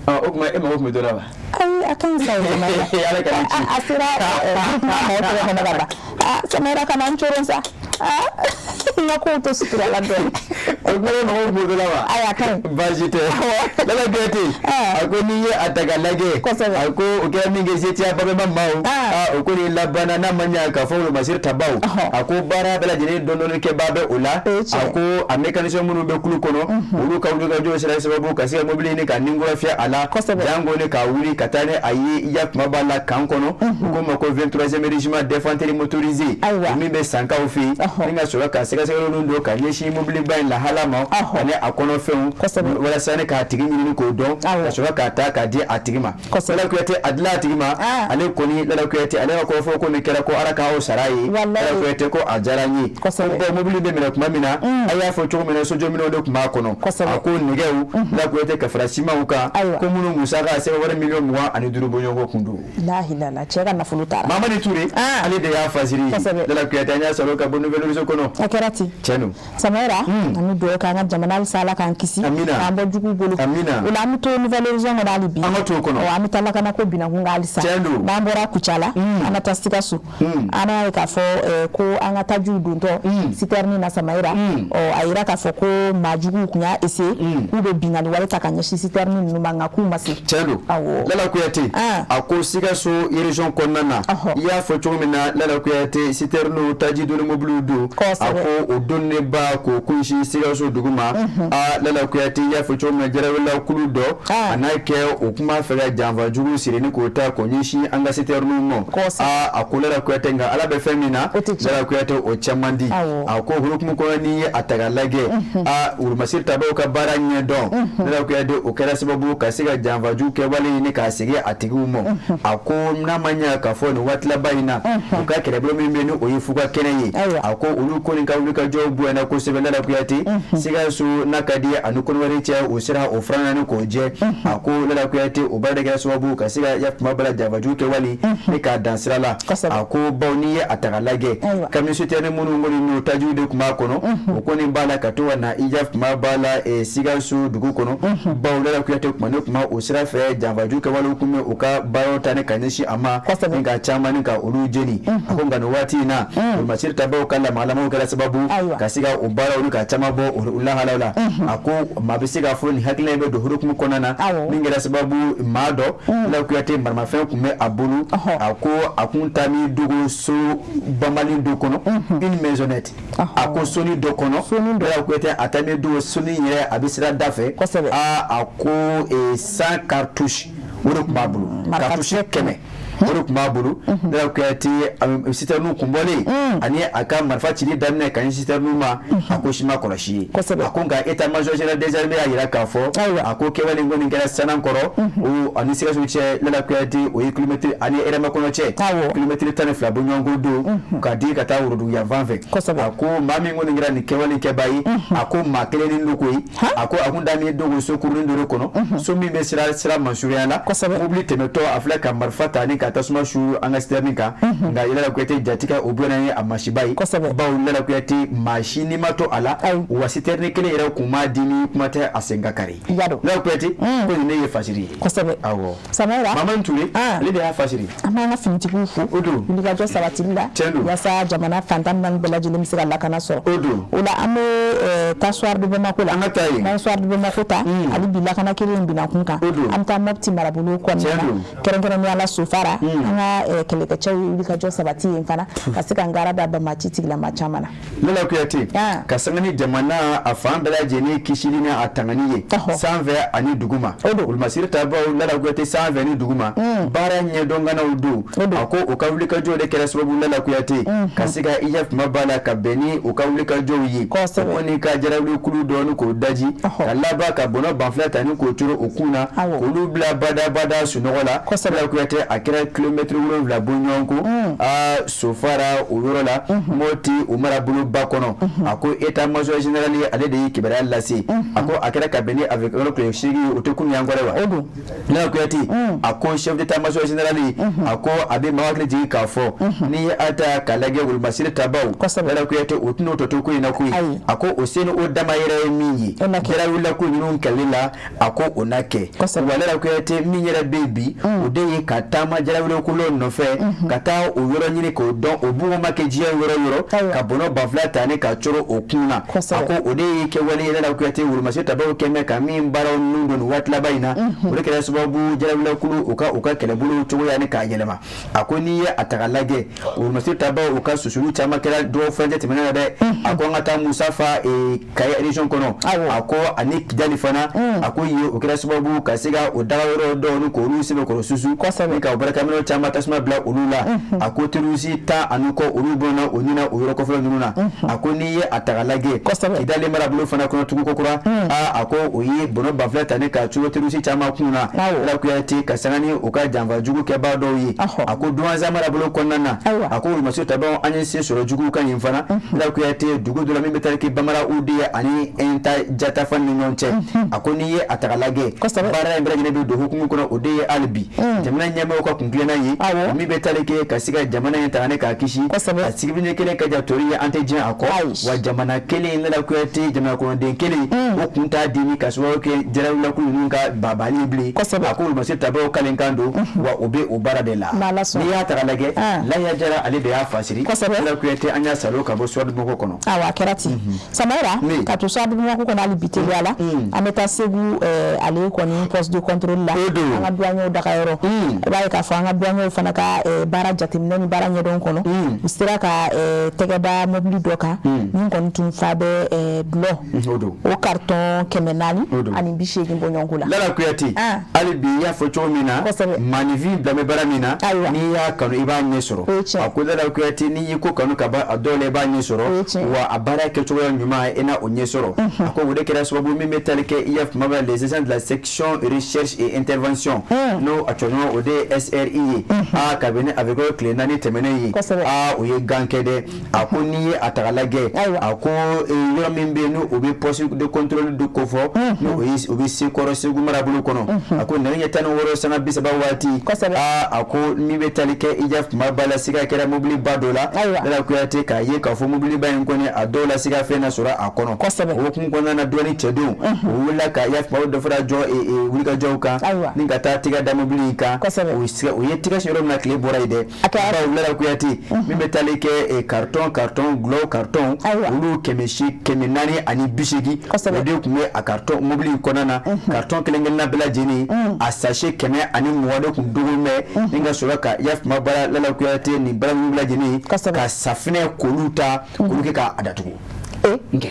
Ɔ, o tuma e mago tun bɛ dɔ la wa? Ayi, a ka ɲi sa o, Samayira. Ala ka ne ci. A sera groupement maaw tɛgɛ kɔnɔ ka ban. Aa Samayira, kana n coron sa. Aa, n ka kow to sutura la dɔɔni. O tuma e mago tun bɛ dɔ la wa? Ayi, a ka ɲi. Baasi tɛ. Lala Kuyate, a ko n'i ye a ta k'a lajɛ, a ko o kɛra min kɛ GTIA Babemba maaw, aa o kɔni labanna, n'a ma ɲɛ k'a fɔ wolomasiri tabaw, a ko baara bɛɛ lajɛlen dɔɔni kɛbaa bɛ o la. A ko a mécanicien minnu bɛ kulu kɔnɔ, olu ka wulikajɔ sera sababu ka se ka mobili ɲini ka ninkura fiyɛ a la, jango ne ka wuli ka taa ni a ye i ya kumaba la kan kɔnɔ, u ko ma ko 23e régiment d'infanterie motorisée min bɛ Sankaw fɛ yen, ni ka sɔrɔ ka sɛgɛsɛgɛliw don ka ɲɛsin mobiliba in lahala ma ani a kɔnɔfɛnw, walasa ne k'a tigi ɲini k'o dɔn, ka sɔrɔ k'a ta k'a di a tigi ma. Lala Kuyate, a dila a tigi ma. Ale kɔni, Lala Kuyate, ale ka kɔrɔfɔ ko min kɛra, ko Ala k'aw sara ye. Lala Kuyate ko a diyara n ye. Ko bɔn, mobili bɛ minɛ tuma min na, a y'a fɔ cogo min na, sojɔminɛw de tun b'a kɔnɔ. A ko nɛgɛw, Lala Kuyate, ka fara simanw kan, ko minnu musaka sɛbɛn wari miliyɔn 25 bɔɲɔgɔnko kun don. Lahilala, cɛ ka nafolo taara. Mamadi Ture, ale de y'a fasiri. Lala Kuyate, an y'a sɔrɔ ka bɔ Nouvel Horizon kɔnɔ. A kɛra ten. yen. Tiɲɛ don. Samayira, an bɛ dugawu kɛ an ka jamana halisa Ala k'an kisi, k'an bɔ juguw bolo. O la an bɛ to Nouvelle Horizon kɔnɔ hali bi. An ka to o kɔnɔ. Ɔ, an bɛ taa lakanako binakun kan halisa. Tiɲɛ don. N'an bɔra Kucala, an ka taa Sikaso. An y'a ye k'a fɔ ko an ka tajiw dontɔ citerne na Samayira, ɔ a yira k'a fɔ ko maajuguw tun y'a essayer k'u bɛ binkanni wale ta ka ɲɛsin citerne ninnu ma, nka k'u ma se. Tiɲɛ don. Lala Kuyate, a ko Sikaso région kɔnɔna na, i y'a fɔ cogo min na, Lala Kuyate, citerne taji donni mobiliw don, a ko o donnenba k'o kunsin Sikaso dugu ma. A Lala Kuyate, i y'a fɔ cogo min na, jarawela kulu dɔ a n'a kɛ o kuma fɛ ka janfa jugu siri ni k'o ta k'o ɲɛsin an ka citerne ma. A ko Lala Kuyate, nka Ala bɛ fɛn min na, Lala Kuyate, o caman di. A ko hukumu kɔnɔ, n'i ye a ta k'a lajɛ, a wulumasiri tabaw ka baara ɲɛdɔn, Lala Kuyate, o kɛra sababu ka se ka janfaju kɛwale ɲini k'a segin a tigiw ma. A ko n'a ma ɲɛ k'a fɔ nin waati laban in na, u ka kɛlɛbolo min bɛ yen ni o ye fuga kɛnɛ ye, a ko olu kɔni ka wulikajɔw bonyana kosɛbɛ. Lala Kuyate, Sikaso n'a ka di ani Kɔnɔwari cɛ, o sera o furanna ni k'o jɛ. A ko Lala Kuyate, o baara de kɛra sababu ka se ka kuma bala janfaju kɛwale ni k'a dan sira la. A ko bawo n'i ye a ta k'a lajɛ, camion citerne minnu kɔni n'o tajiw de tun b'a kɔnɔ, o kɔni b'a la ka to ka na i ja kuma b'a la Sikaso dugu kɔnɔ. Bawo Lala Kuyate, kuma ni kuma o sira fɛ janfaju kɛwalew kun bɛ u ka baaraw ta ni ka ɲɛsin a ma, ni ka caman ni ka olu jeni. A ko nka nin waati in na, wulumasiri tabaw ka lamagalamaw kɛra sababu ka se ka o baaraw ni ka caman bɔ o lahalaw la. A ko maa bɛ se k'a fɔ nin hakilina in bɛ don hukumu kɔnɔna na, min kɛra sababu maa dɔ, Lala Kuyate, maramafɛn tun bɛ a bolo. A ko a kun taa ni dogo so banbali dɔ kɔnɔ, une maisonnette, a ko soni dɔ kɔnɔ. Lala Kuyate, a taa ni dogo soni yɛrɛ, a bɛ sira da fɛ. A ko 100 cartouches o de tun b'a bolo, cartouche 100 o de tun b'a bolo. Lala Kuyate, citerne kun bɔlen ani a ka marifa cili daminɛ ka ɲɛsin citerne ma, a ko si ma kɔlɔsi ye. A ko nka état major général des armées y'a jira k'a fɔ, a ko kɛwale in kɔni kɛra Sanankɔrɔ o ani Sikaso cɛ. Lala Kuyate, o ye kilomɛtiri ani Hɛrɛmakɔnɔ cɛ, kilomɛtiri 12 bɔɲɔgɔnko don ka di ka taa Worodugu yanfan fɛ. A ko maa min kɔni kɛra nin kɛwale kɛbaa ye, a ko maa kelen ni don koyi. A ko a kun da min dogo so kurunin dɔ de kɔnɔ, so min bɛ sira masurunya la, mobili tɛmɛtɔ a filɛ ka marifa ta ni ka tasuma su an ka citerne kan. Nka Lala Kuyate, jatigɛ o bɔnna ni a masiba ye, bawo Lala Kuyate, maa si ni ma to a la, wa citerne kelen yɛrɛ kun m'a dimi, kuma tɛ a sen ka kari. Lala Kuyate, ko nin ne ye fasiri ye. Awɔ. Samayira, Mamani Ture, ale de y'a fasiri. An b'an ka finitigiw fo wulikajɔ sabatili la, yaasa jamana fan 14 bɛɛ lajɛlen bɛ se ka lakana sɔrɔ. O la an bɛ taa Soir de Bamako la. An ka taa yen. N'an ye Soir de Bamako ta, hali bi lakana kelen in binakun kan, an bɛ taa Mopti marabolo kɔnɔna na, kɛrɛnkɛrɛnnenya la Sofara. An ka kɛlɛkɛcɛw ye wulikajɔ sabati yen fana ka se ka n gara da bamaci tigilama caman na. Lala Kuyate, ka sanga ni jamana a fan bɛɛ lajɛlen kisili ni a tangani ye sanfɛ ani duguma, wulumasiri tabaw Lala Kuyate, sanfɛ ni duguma baara ɲɛdɔnganaw don. A ko u ka wulikajɔw de kɛra sababu, Lala Kuyate, ka se ka i kuma b'a la ka bɛn ni u ka wulikajɔw ye, o kɔni ka jarawuli kulu dɔɔni k'o daji, ka laban ka bɔnɔ banfila ta ni k'o turu o kun na, k'olu bila badabada sunɔgɔ la. Lala Kuyate, a kɛra kilomɛtiri 7 bɔɲɔgɔnko a Sofara o yɔrɔ la, Mopti o maraboloba kɔnɔ. A ko état major général ale de ye kibaruya lase. A ko a kɛra ka bɛn ni avec yɔrɔ tile 8, o tɛ kunun yan kɔrɔ wa. Lala Kuyate, a ko chef d'état major général, a ko a bɛ maa hakili jigin k'a fɔ n'i ye a ta k'a lajɛ, wulumasiri tabaw, Lala Kuyate, o tɛn'o tɔ to ko in na koyi. A ko o se ni o dama yɛrɛ ye min ye jarawulila ko ninnu kɛlɛli la, a ko o na kɛ. Wa Lala Kuyate, min yɛrɛ bɛ yen bi, o de ye ka taama jarawuli kolo nɔfɛ ka taa o yɔrɔ ɲini k'o dɔn, o bugu ma kɛ diɲɛ yɔrɔ yɔrɔ, ka bɔnɔ banfila ta ni ka coro o kun na. A ko o de ye kɛwale ye Lala Kuyate, wulumasiri tabaw kɛmɛ ka min baaraw ninnu don nin waati laban in na, o de kɛra sababu jarawulila kulu u ka kɛlɛbolo cogoya ni k'a yɛlɛma. A ko n'i ye a ta k'a lajɛ, wulumasiri tabaw u ka susuli caman kɛra dɔw fɛn tɛ tɛmɛnen na dɛ. A ko an ka taa Musafa Kayi région kɔnɔ, a ko ani Kidali fana, a ko yen o kɛra sababu ka se ka o daga yɔrɔ dɔw ni k'olu sɛbɛkɔrɔ susu, ni ka baarakɛminɛnw caman tasuma bila olu la. A ko terroriste 10 ani kɔ olu bɔnna o ɲina o yɔrɔ kɔfɛla ninnu na. A ko n'i ye a ta k'a lajɛ, Kidali marabolo fana kɔnɔ tugu kokura, a ko o ye bɔnɔ banfila ta ni ka coro terroriste caman kun na. Lala Kuyate, ka sanga ni u ka janfa jugu kɛbaa dɔw ye. A ko Duwanza marabolo kɔnɔna na, a ko wulumasiri tabaw an ye se sɔrɔ juguw kan yen fana. Lala Kuyate, dugu dɔ la min bɛ taa kɛ Bamara Udi ani Ɛnta Jatafa ni ɲɔgɔn cɛ. A ko n'i ye a ta k'a lajɛ, baara in bɛɛ lajɛlen bɛ don hukumu kɔnɔ, o de ye hali bi jamana ɲɛmaaw ka kun kuntilenna ye min bɛ tali kɛ ka se ka jamana in ta ne k'a kisi a sigibini kelen ka ja tori ye, an tɛ diɲɛ a kɔ, wa jamana kelen Lala Kuyate, jamana kɔnɔden kelen o kun t'a dimi ka sababu kɛ jarawulakulu ninnu ka babali bilen. A ko olu ma se tabaw kalen kan don, wa o bɛ o baara de la. N'i y'a ta k'a lajɛ, Laya Jara ale de y'a fasiri. Lala Kuyate, an y'a salo ka bɔ Soir de Bamako kɔnɔ. Awa, a kɛra ten. Samayira, ka to Soir de Bamako kɔnɔ hali bi, teliya la, an bɛ taa Segu, ale kɔni poste de contrôle la, an ka douaniers dagayɔrɔ. I b'a ye k'a fɔ an ka douaniers fana ka baara jateminɛ ni baara ɲɛdɔn kɔnɔ, u sera ka tɛgɛ da mobili dɔ kan min kɔni tun fa bɛ dulɔ, o carton 480 bɔ ɲɔgɔn ko la. Lala Kuyate, hali bi i y'a fɔ cogo min na, maaninfin bila bɛ baara min na, n'i y'a kanu i b'a ɲɛ sɔrɔ. A ko Lala Kuyate, n'i y'i ko kanu ka ban, a dɔw la i b'a ɲɛ sɔrɔ, wa a baara kɛcogoya ɲuman i na o ɲɛ sɔrɔ. A ko o de kɛra sababu min bɛ tali kɛ i ya tuma bɛ les agents de la section recherche et intervention, n'o a tɔɲɔgɔn o de ye SRI ye. Aa, kabini a bɛ kɛ tile 4 tɛmɛnen ye, aa, o ye gan kɛ dɛ. A ko n'i ye a ta k'a lajɛ, a ko yɔrɔ min bɛ yen, n'o o bɛ poste de contrôle de kofɔ, n'o o ye o bɛ Sekɔrɔ, Segu marabolo kɔnɔ, a ko nɛgɛ ɲɛ 16 sanga 30 waati, aa, a ko min bɛ tali kɛ i ja tuma ba la, siga kɛra mobiliba dɔ la. Lala Kuyate, k'a ye k'a fɔ mobiliba in kɔni, a dɔw la siga fɛn na sɔrɔ a kɔnɔ. O hukumu kɔnɔna na, dɔɔni cɛdenw o wulila ka ya tuma dɔ fara jɔ wulikajɔw kan ni ka taa tigɛ da mobili in kan. O ye tigɛ yɔrɔ min na, tile bɔra yen dɛ. Bawo Lala Kuyate, min bɛ tali kɛ carton carton dulɔ carton olu 480, o de tun bɛ a carton mobili in kɔnɔna na. Carton kelen kelenna bɛɛ lajɛlen, a sachet 120 de tun dogolen bɛ, ni ka sɔrɔ ka ya tuma baara. Lala Kuyate, nin baara ninnu bɛɛ lajɛlen, ka safinɛ k'olu ta k'olu kɛ k'a datugu. Nkɛ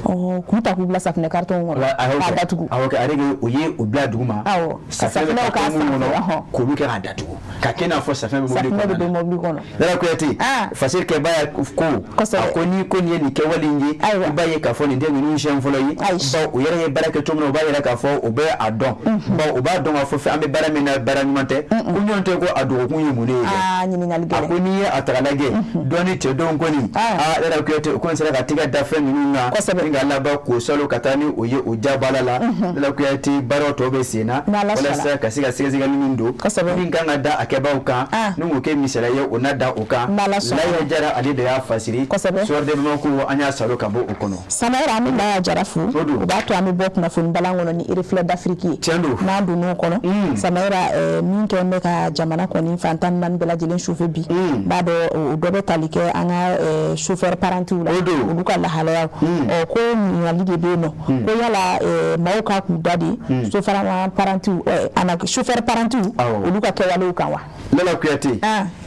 K'u ta k'u bila safunɛ carton kɔnɔ k'a datugu. Awɔ, ale de o ye o bila dugu ma, safunɛ bɛ carton minnu kɔnɔ, k'olu kɛ k'a datugu ka kɛ i n'a fɔ safunɛ bɛ mobili kɔnɔ. Safunɛ bɛ don mobili kɔnɔ. Lala Kuyate, Fasiri kɛbaa ko, a ko ni ko nin ye nin kɛwale in ye, i b'a ye k'a fɔ nin tɛ ninnu siɲɛ fɔlɔ ye, bawo u yɛrɛ ye baara kɛ cogo min na, u b'a yira k'a fɔ u bɛ a dɔn, bawo u b'a dɔn k'a fɔ an bɛ baara min na, baara ɲuman tɛ. Ko ɲɔgɔn tɛ, ko a dogokun ye mun de ye dɛ? A ko n'i ye a ta k'a lajɛ, dɔɔni cɛdenw kɔni, aa, Lala Kuyate, u kɔni sera ka tɛgɛ da fɛn ninnu na ni ka laban k'o salo ka taa ni o ye o jabala la. Lala Kuyate, baaraw tɔ bɛ sen na walasa ka se ka sɛgɛsɛgɛli min don min kan ka da a kɛbaaw kan, ni k'o kɛ misaliya ye, o na da o kan. Laya Jara, ale de y'a fasiri Soir de Bamako, an y'a salo ka bɔ o kɔnɔ. Samayira, an bɛ Laya Jara fo. O b'a to an bɛ bɔ kunnafoni balan kɔnɔ ni Reflet d'Afrique ye. Tiɲɛ don. N'an donn'o kɔnɔ, Samayira, min kɛlen bɛ ka jamana kɔni fan 14 bɛɛ lajɛlen chauffer bi, n b'a dɔn o dɔ bɛ tali kɛ an ka chauffeur parantiw la, olu ka lahalayaw. Ɔ, ko ɲininkali de bɛ yen nɔ, ko yala maaw ka k'u da de chauffeur parantiw, chauffeur parantiw olu ka kɛwalew kan wa? Lala Kuyate,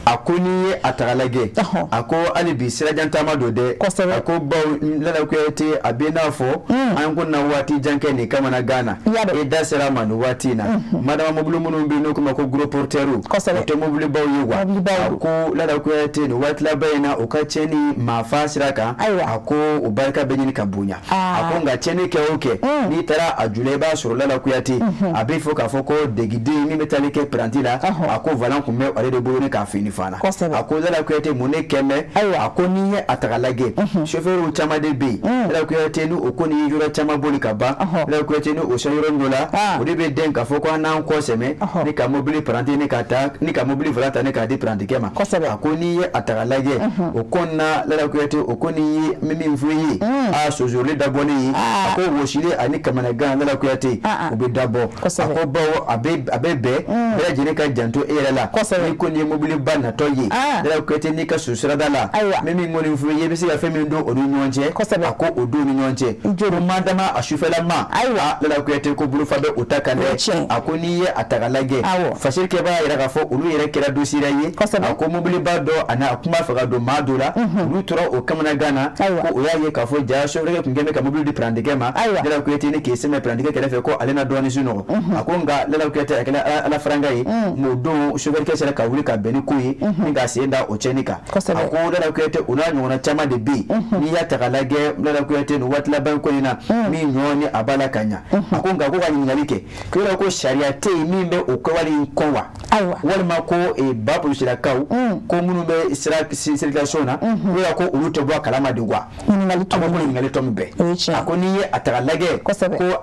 a ko n'i ye a ta k'a lajɛ, a ko hali bi sirajan taama don dɛ. A ko bawo Lala Kuyate, a bɛ n'a fɔ an ko na waati jan kɛ nin kamana gan na, i da sera a ma nin waati in na, madama mobili minnu bɛ yen n'o k'o ma ko gros porteur, o tɛ mobilibaw ye wa? A ko Lala Kuyate, nin waati laban in na, o ka tiɲɛni maafa sira kan, a ko o barika bɛ ɲini ka bonya. A ko nka tiɲɛni kɛ o kɛ, n'i taara a ju la, i b'a sɔrɔ Lala Kuyate, a bɛ fɔ k'a fɔ ko degeden min bɛ taali kɛ paranti la, a ko volant tun bɛ ale de bolo ni k'a fini fana. A ko Lala Kuyate, mun ne kɛ mɛn? A ko n'i ye a ta k'a lajɛ, chauffeur caman de bɛ yen, Lala Kuyate, ni o ko ni yɔrɔ caman boli ka ban, Lala Kuyate, ni o sera yɔrɔ dɔ la, o de bɛ den k'a fɔ ko an n'an kɔ sɛmɛ ni ka mobili paranti ni ka taa ni ka mobili volant ta ni k'a di parantikɛ ma. A ko n'i ye a ta k'a lajɛ, o kɔnɔna, Lala Kuyate, o ko n'i ye min fɔ i ye, a sozoroli dabɔlen ye, a ko wɔsili ani kamanagan, Lala Kuyate, o bɛ dabɔ. A ko bawo a bɛ bɛn bɛɛ lajɛlen ka janto e yɛrɛ la n'i ko nin ye mobiliba natɔ ye, Lala Kuyate, n'i ka so sirada la, n bɛ min kɔni fɔ i ye, i bɛ se ka fɛn min don o ni ɲɔgɔn cɛ, a ko o don ni ɲɔgɔn cɛ, ko madama a sufɛlama, Lala Kuyate, ko bolofa bɛ o ta kan dɛ. A ko n'i ye a ta k'a lajɛ, fasiri kɛbaa yɛrɛ k'a fɔ olu yɛrɛ kɛra dosira ye. A ko mobiliba dɔ ani a kun b'a fɛ ka don maa dɔ la, olu tora o kamanagan na, ko o y'a ye k'a fɔ ja sofɛrikɛ tun kɛlen bɛ ka mobili di parantikɛ ma. Lala Kuyate, ni k'i sɛmɛ parantikɛ kɛrɛfɛ ko ale na dɔɔnin sunɔgɔ. A ko nka Lala Kuyate, a kɛra Ala faranka ye, o don sofɛrikɛ sera ka wuli ka bɛn ni ko ye ni ka sen da o cɛnni kan. A ko Lala Kuyate, o n'a ɲɔgɔnna caman de bɛ yen, n'i y'a ta k'a lajɛ, Lala Kuyate, nin waati laban ko in na, min ɲɔ ni a b'a la ka ɲa. A ko nka ko ka ɲininkali kɛ ko yɔrɔ ko sariya tɛ yen min bɛ o kɛwale in kɔn wa? Walima ko ba polisilakaw ko minnu bɛ circulation na ko ya ko olu tɛ bɔ a kalama de quoi. Ɲininkali tɔ ɲininkali tɔ min bɛɛ a ko n'i ye a ta k'a lajɛ ko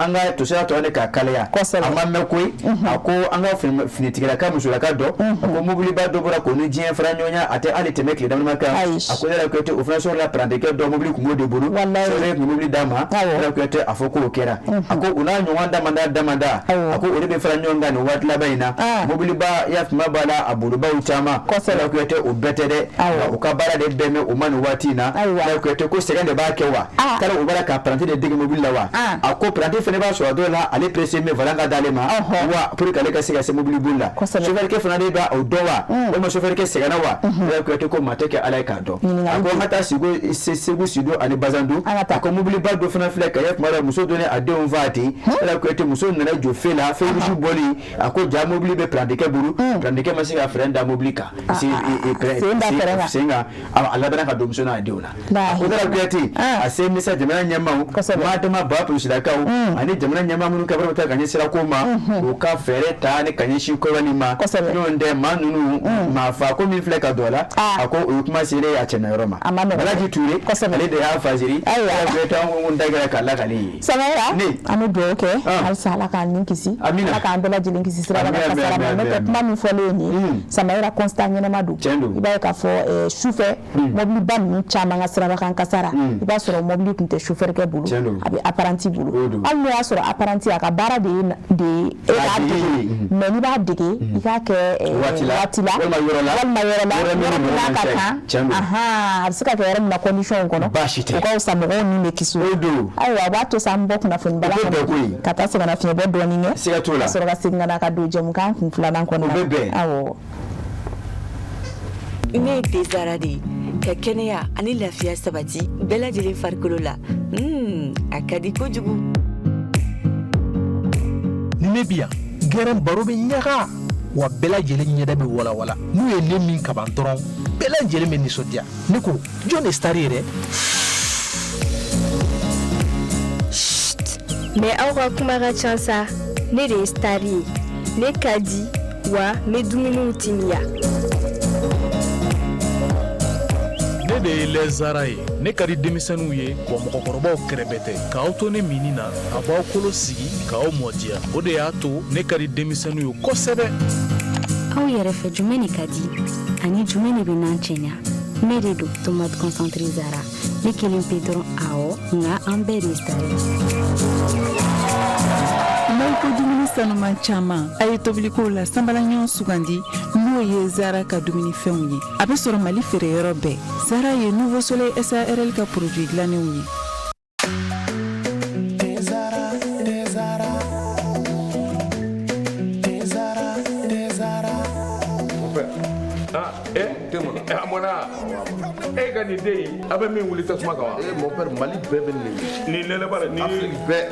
an ka tosira tɔ de k'a kalaya a ma mɛn koyi. A ko an ka finitigilaka musolaka dɔ a ko mobiliba dɔ bɔra k'o ni diɲɛ fara ɲɔgɔn ɲɛ a tɛ hali tɛmɛ tile damadama kan. A ko Yaya Kuyate o fana sɔrɔla parantikɛ dɔ mobili tun b'o de bolo sɔrɔ tun bɛ mobili d'a ma. Yaya Kuyate a fɔ k'o kɛra. A ko u n'a ɲɔgɔn damada a ko o de bɛ fara ɲɔgɔn kan nin waati laban in na mobiliba ya tuma b'a la a bolibaw caman. Yaya Kuyate o bɛɛ tɛ dɛ, u ka baara de bɛn bɛ o ma nin waati in na. Yaya Kuyate ko sɛgɛn de b'a kɛ wa k'ale u b'a la ka paranti de dege mobili la wa. A ko paranti fana b'a sɔrɔ dɔw la ale pressé bɛ volant ka d'ale ma wa pour que ale ka se ka se mobili boli la. Chauffeur kɛ fana de b'a o dɔn wa walima chauffeur kɛ sɛgɛnna wa. Yaya Kuyate ko maa tɛ kɛ Ala ye k'a dɔn. A ko an ka taa Segu Sido ani Bazandu. A ko mobiliba dɔ fana filɛ ka ye kuma dɔ muso dɔ ni a denw fa ten. Yaya Kuyate muso nana jɔ feu la feu rouge bɔli a ko ja mobili bɛ parantikɛ bolo parantikɛ ma se ka frein da mobili kan sen kan a labanna ka don muso n'a denw na. A ko Yaya Kuyate a se misa jamana ɲɛmaaw madama ba polisilakaw ani jamana ɲɛmaa minnu ka baara bɛ taa ka ɲɛsin sirako ma u ka fɛɛrɛ ta ni ka ɲɛsin kɔrɔni ma n'o tɛ maa ninnu maa fa ko min filɛ ka don a la. A ko o ye kuma selen a cɛna yɔrɔ ma. Balaji Ture ale de y'a fasiri. Yaya Kuyate an ko n ta kɛra k'a lakale ye. Samara an bɛ dugawu kɛ halisa Ala k'an ni kisi Ala k'an bɛɛ lajɛlen kisi siraba kan kasara ma. N'o tɛ kuma min fɔlen ye nin ye Samara constat ɲɛnama don. I b'a ye k'a fɔ sufɛ mobiliba ninnu caman ka siraba kan kasara i b'a sɔrɔ mobili tun tɛ chauffeur kɛ bolo a bɛ apprenti bolo. Hali n'o y'a sɔrɔ apprenti a ka baara de ye e b'a dege mais n'i b'a dege i k'a kɛ waati la walima yɔrɔ la yɔrɔ min n'a ka kan a bɛ se ka kɛ yɔrɔ min na condition kɔnɔ o ka fisa mɔgɔw ni bɛ kisi. Ayiwa a b'a to sa an bɔ kunnafoni bala kɔnɔ ka taa sɛgɛnnafiɲɛbɔ dɔɔni kɛ ka sɔrɔ ka segin ka na ka don jɛmukan kun filanan kɔnɔ. Awɔ. Ne ye Tezara de ye ka kɛnɛya ani lafiya sabati bɛɛ lajɛlen farikolo la. A ka di kojugu. Ni ne bi yan gɛrɛn baro bɛ ɲaga wa bɛɛ lajɛlen ɲɛda bɛ walawala n'u ye ne min kaban dɔrɔn bɛɛ lajɛlen bɛ nisɔndiya. Ne ko jɔn de star ye dɛ? Mais aw ka kuma ka ca sa. Ne de ye star ye, ne ka di wa n bɛ dumuniw timiya. Ne de ye lɛzara ye, ne ka di denmisɛnninw ye wa mɔgɔkɔrɔbaw kɛrɛbɛ tɛ. K'aw to ne minni na a b'aw kolo sigi k'aw mɔdiya, o de y'a to ne ka di denmisɛnninw ye kosɛbɛ. Aw yɛrɛ fɛ jumɛn de ka di ani jumɛn de bɛ n'an cɛɲa? Ne de don tomate concentré Zara, ne kelen pe dɔrɔn. Awɔ, nka an bɛɛ de ye star ye. N'aw ko dumuni sanuman caman, a ye tobilikow la sanbala ɲɔgɔn sugandi n'o ye Zara ka dumunifɛnw ye. A bɛ sɔrɔ Mali feereyɔrɔ bɛɛ. Zara ye Nouveau Soleil SARL ka produit dilannenw ye. E ka nin den in a bɛ min wuli tasuma kan wa? Mon père, Mali bɛɛ bɛ nin nin nɛnɛ b'a la Afrique bɛɛ.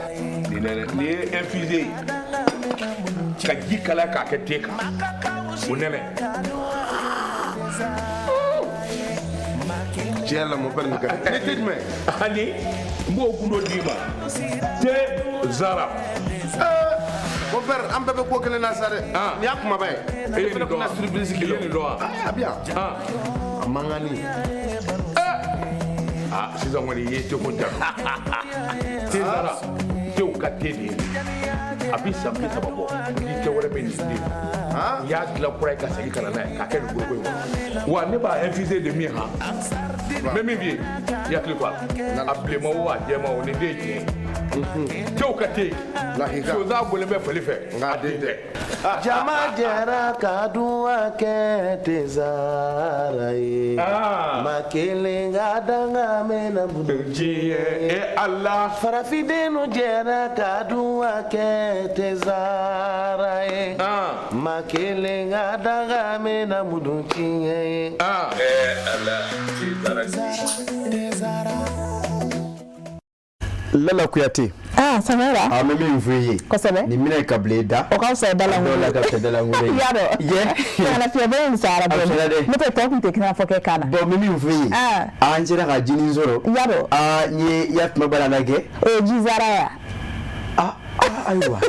Nin nɛnɛ nin ye infusé ye ka ji kalaya k'a kɛ te kan o nɛnɛ. Tiɲɛ la mon père nin ka di. Ni te jumɛn? Ani n b'o gundo d'i ma. Te Zara. Mon père, an bɛɛ bɛ ko kelen na sa dɛ. Nin y'a kumaba ye. E ye nin dɔn wa? Surprise I ye nin dɔn wa? A bɛ yan. A mankanni. Ah, sisan kɔni i ye teko ja. Te Zara, tew ka te de ye. A bɛ san 30 bɔ. Ni te wɛrɛ bɛ nin den. I y'a dilan kura ye ka segin ka na n'a ye k'a kɛ nin foroko in kɔnɔ. Wa ne b'a infusé de min han. N bɛ min f'i ye, i hakili to a la. A bilenman o a jɛman o nin den ye tiɲɛ ye. Tew ka te. Sonsan bɔlen bɛ fali fɛ. A den tɛ. Jama jɛra ka duwa kɛ Tezara ye. Maa kelen ka danga mɛnna diɲɛ e Ala. Farafindenw jɛra ka duwa kɛ Tezara ye. Maa kelen ka danga mɛnna mudu tiɲɛ ye. Ala Tezara. Lala Kuyate. Ah, Samara. An bɛ min f'i ye. Kosɛbɛ. Nin minɛ ka bila i da. O ka fisa da lankolon. Dɔw la ka fisa da lankolon ye. I y'a dɔn. Yɛ. Sɛgɛnnafiɲɛbɔ in fisayara dɔɔnin. A fisayara dɛ. N'o tɛ tɔ tun tɛ kɛnɛ fɔ kɛ kan na. Bon n bɛ min f'i ye. An sera ka jinin sɔrɔ. I y'a dɔn. Aa n ye i y'a kuma bala lajɛ. O ye ji zara ye wa? Ah. Ayiwa,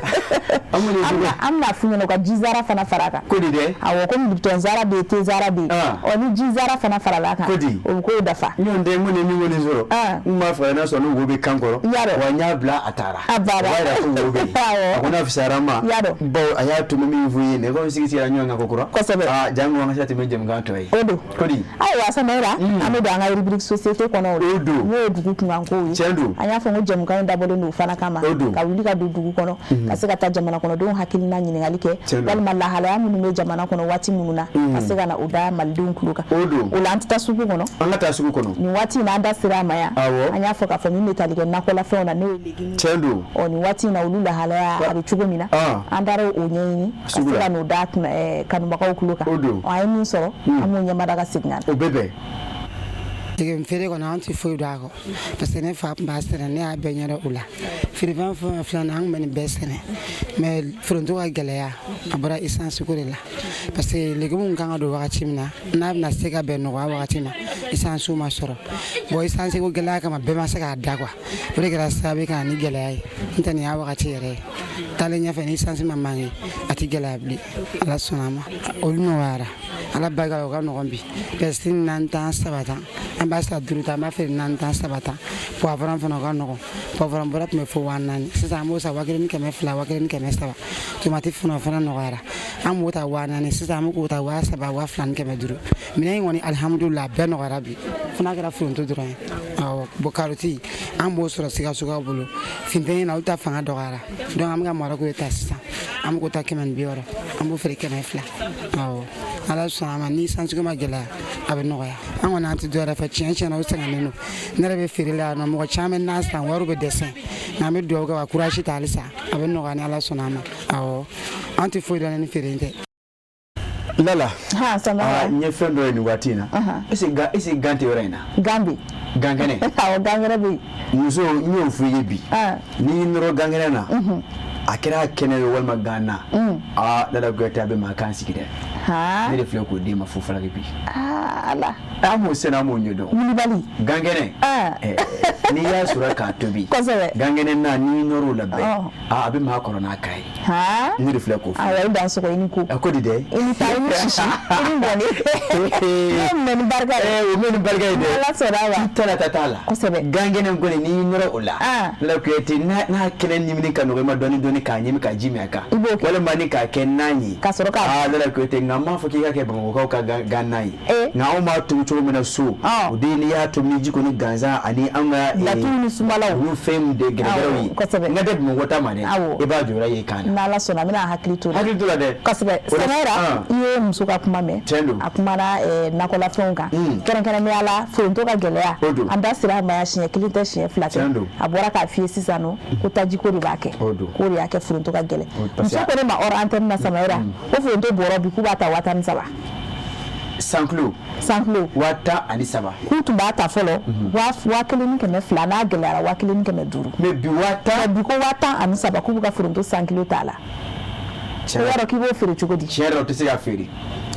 an bɛna f'u ɲɛna u ka jizara fana fara a kan. Ko di dɛ? Awɔ, komi Lipton zara bɛ yen, te zara bɛ yen. Ɔ, ni jizara fana farala a kan. Ko di? O bɛ k'o dafa. N ɲɔgɔn tɛ, n kɔni ye min kɔni sɔrɔ, n b'a faga n'a sɔrɔ ni wo bɛ kan kɔrɔ. Wa n y'a bila a taara. A banna. O b'a yira ko wo bɛ yen. A ko n'a fisayara n ma. Bawo a y'a to n bɛ min f'u ye, nɛgɛw sigi sigira ɲɔgɔn kan kokura. Kosɛbɛ. Aa, jango an ka se ka tɛmɛ jɛmukan tɔ ye. O don. Ko di? Ayiwa Samayira, an bɛ don an ka rubrique société kɔnɔ o la. O don. N'o ye dugu kunkankow ye. Tiɲɛ don. An y'a fɔ ko jɛmukan in dabɔlen don o fana kama. O don. Ka wuli ka don dugu kɔnɔ. Ka se ka taa jamana kɔnɔdenw hakilina ɲininkali kɛ. Tiɲɛ don. Walima lahalaya minnu bɛ jamana kɔnɔ waati minnu na. Ka se ka na o da malidenw tulo kan. O don. O la an tɛ taa sugu kɔnɔ. An ka taa sugu kɔnɔ. Nin waati in na an da sera a ma yan. Awɔ. An y'a fɔ k'a fɔ min bɛ tali kɛ nakɔlafɛnw na, n'o ye légumes. Tiɲɛ don. Ɔ, nin waati in na olu lahalaya a bɛ cogo min na. An taara o ɲɛɲini. Ka Sugu se la. ka n'o da kanubagaw tulo kan. O don. Ɔ, an ye min sɔrɔ, an b'o ɲɛmada ka segin ka na. O bɛ bɛn. Légume feere kɔni, an tɛ foyi dɔn a kɔ, parce que ne fa tun b'a sɛnɛ, ne y'a bɛɛ ɲɛdɔn o la. Feerefɛn fɛn fɛn filɛ nin, an tun bɛ nin bɛɛ sɛnɛ, mais foronto ka gɛlɛya, a bɔra essence ko de la, parce que légumes kan ka don wagati min na, n'a bɛna se ka bɛn nɔgɔya wagati ma, essence ma sɔrɔ. Bon, essence ko gɛlɛya kama, bɛɛ ma se k'a da quoi. O de kɛra sababu ye ka na ni gɛlɛya ye. N tɛ nin y'a wagati yɛrɛ ye. Taalen ɲɛfɛ, ni essence ma manqué, a tɛ gɛlɛya bilen, Ala sɔnna a ma. Olu nɔgɔyara, Ala barika la, o ka nɔgɔn bi. Pɛsiti naani tan, saba tan, an b'a san duuru tan, an b'a feere naani tan, saba tan. Poivron fana, o ka nɔgɔn. Poivron bɔrɛ tun bɛ fo 4000, sisan an b'o san 1200, 1300. Tomati fana, o fana nɔgɔyara. An b'o ta 4000, sisan an bɛ k'o ta 3000, 2500. Minɛn in kɔni, alihamudulila, a bɛɛ nɔgɔyara bi, fo n'a kɛra foronto dɔrɔn ye. Awɔ, bon, karoti, an b'o sɔrɔ Sikasokaw bolo. Funteni na, olu ta fanga dɔgɔyara, donc an bɛ ka Marɔku de ta sisan. An bɛ k'o ta 160, an b'o feere 200. Awɔ, Ala sɔnna a ma, ni sanjiko ma gɛlɛya, a bɛ nɔgɔya. An kɔni, an tɛ dɔwɛrɛ fɛ, tiɲɛ tiɲɛ na, o sɛgɛnnen don. Ne yɛrɛ bɛ feere la yan nɔ, mɔgɔ caman bɛ nan san, wariw bɛ dɛsɛ, nka an bɛ dugawu kɛ ka courage ta halisa, a bɛ nɔgɔya ni Ala sɔnna a ma. Awɔ, an tɛ foyi dɔn ni feere in tɛ. Lala, Samara. N ye fɛn dɔ ye nin waati in na. Est ce que gan tɛ yɔrɔ in na? Gan bɛ. Gan kɛnɛ. Awɔ, gan kɛnɛ bɛ yen. Muso, n y'o f'i ye bi. N'i y'i nɔrɔ gan kɛnɛ na, a kɛra kɛnɛ ye walima gan na. Aa, Lala Kuyate, a bɛ maa kan sigi dɛ. Ne de filɛ k'o d'e ma fo falaki bi. Ala. An b'o sɛnɛ, an b'o ɲɛdɔn. Wulibali. Gan kɛnɛ. N'i y'a sɔrɔ k'a tobi. Kosɛbɛ. Gan kɛnɛ na, n'i nɔrɔ o la bɛɛ. Aa, a bɛ maa kɔrɔ n'a ka ye. Ne de filɛ k'o fɔ. Ayiwa, i dan sɔgɔ, i ni ko. A ko di dɛ? I ni taa, i ni sisi, i ni mɔni. Ne mɛn ni barika ye. O mɛn ni barika ye dɛ. Ala sɔnna a ma. I t'a la, ta t'a la. Kosɛbɛ. Gan kɛnɛ kɔni, n'i nɔrɔ o la. Lala Kuyate, n'a kɛnɛ ɲimini ka nɔgɔ i ma dɔɔni dɔɔni k'a ɲimi ka ji min a kan. I b'o kɛ. Walima ni k'a kɛ nan ye. Ka sɔrɔ k'a. Aa, Lala Kuyate, nka n m'a fɔ k'i ka kɛ Bamakɔkaw ka gan nan ye. Nka anw b'a tobi cogo min na so. O de ye n'i y'a tobi ni ji kɔni gansan ani an ka. Laturu ni sumalaw. Olu fɛn de gɛrɛgɛrɛw ye. Kosɛbɛ. N ka tɛ Bamakɔ ta ma dɛ. Awɔ. I b'a jɔyɔrɔ ye kan na. N'Ala sɔnna, n bɛna hakili to la. Hakili to la dɛ. Kosɛbɛ. Samara, i ye muso ka kuma mɛn. Tiɲɛ don. A kumana nakɔlafɛnw kan. Kɛrɛnkɛrɛnnenya la, foronto ka gɛlɛya. O don. An da sera a ma yan siɲɛ kelen tɛ, siɲɛ fila tɛ. Tiɲɛ don. A bɔra k'a f'i ye sisan nɔ ko tajiko de b'a kɛ. O don. K'o de y'a kɛ foronto ka gɛlɛn. Parce Muso ko ne ma hors antenne na, Samara, ko foronto bɔrɔ bi, k'u b'a ta 13,000. 100 kilo. 100 kilo. 13,000. K'u tun b'a ta fɔlɔ 1200, n'a gɛlɛyara 1500. Mais bi 10,000. Bi ko 13,000, k'u bɛ ka foronto 100 kilo t'a la. Ko y'a dɔn k'i b'o feere cogo di? Tiɲɛ yɛrɛ la, o tɛ se ka feere.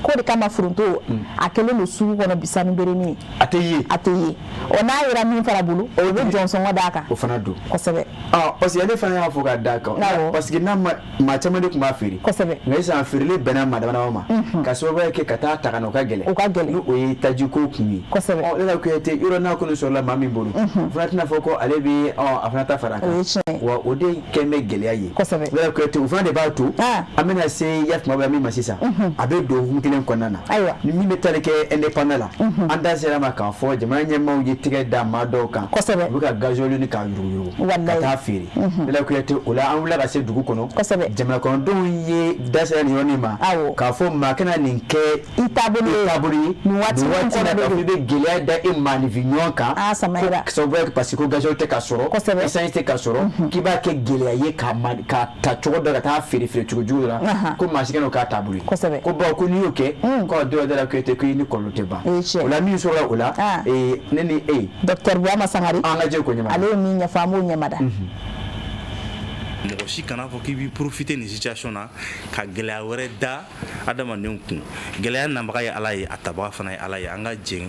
K'o de kama foronto a kɛlen don sugu kɔnɔ bi sanu berenin ye. A tɛ ye. A tɛ ye. Ɔ, n'a yera min fana bolo, o bɛ jɔnsɔngɔ d'a kan. O fana don. Kosɛbɛ. Ɔ, parce que ale fana y'a fɔ ka d'a kan. Parce que n'a ma, maa caman de tun b'a feere. Kosɛbɛ. Nka sisan a feereli bɛnna maa dama dama ma. Ka sababuya kɛ ka taa ta ka na, o ka gɛlɛn. O ka gɛlɛn. Ni o ye tajiko kun ye. Kosɛbɛ. Ɔ, Lala Kuyate, yɔrɔ n'a kɔni sɔrɔla maa min bolo. O fana tɛna fɔ ko ale bɛ ɔ a fana ta fara a kan. O ye tiɲɛ ye. Wa o de kɛn bɛ gɛlɛya ye. Kosɛbɛ. Lala Kuyate, o fana de b'a to. An bɛna se ya tuma bɛ min ma sisan. A bɛ don hukumu kelen kɔnɔna na. Ayiwa. Ni min bɛ tali kɛ indépendant la. An da sera ma k'a fɔ jamana ɲɛmaaw ye tɛgɛ da maa dɔw kan. Kosɛbɛ. U bɛ ka gasoil ni k'a yuruguyurugu. Walayi. Ka taa feere. Lala Kuyate, o la an wulila ka se dugu kɔnɔ. Kosɛbɛ. Jamana kɔnɔdenw ye da sera nin yɔrɔnin ma. Awɔ. K'a fɔ maa kana nin kɛ. I taabolo ye. I taabolo ye. Nin waati nin waati la, k'a fɔ i bɛ gɛlɛya da e maaninfin ɲɔgɔn kan. Aa, Samayira. Ko sababuya kɛ parce que ko gasoil tɛ ka sɔrɔ. Kosɛbɛ. Essence tɛ ka sɔrɔ. K'i b'a kɛ gɛlɛya ye k'a ma k'a ta cogo dɔ ka taa feere feere cogo jugu la. Ko maa si kana o k'a taabolo ye. Kosɛbɛ. Ko bawo ko n'i y'o kɛ. Ko a dɔw da la Kuyate, ko i ni kɔlɔlɔ tɛ ban. O ye tiɲɛ ye. O la min sɔrɔla o la. Ne ni e. Docteur Burama Sangare. An ka jɛ k'o ɲɛmada. Ale ye min ɲɛfɔ, an b'o ɲɛmada. Mɔgɔ si kana fɔ k'i b'i profiter nin situation na ka gɛlɛya wɛrɛ da adamadenw kun. Gɛlɛya nabaga ye Ala ye, a tabaga fana ye Ala ye. An ka jɛn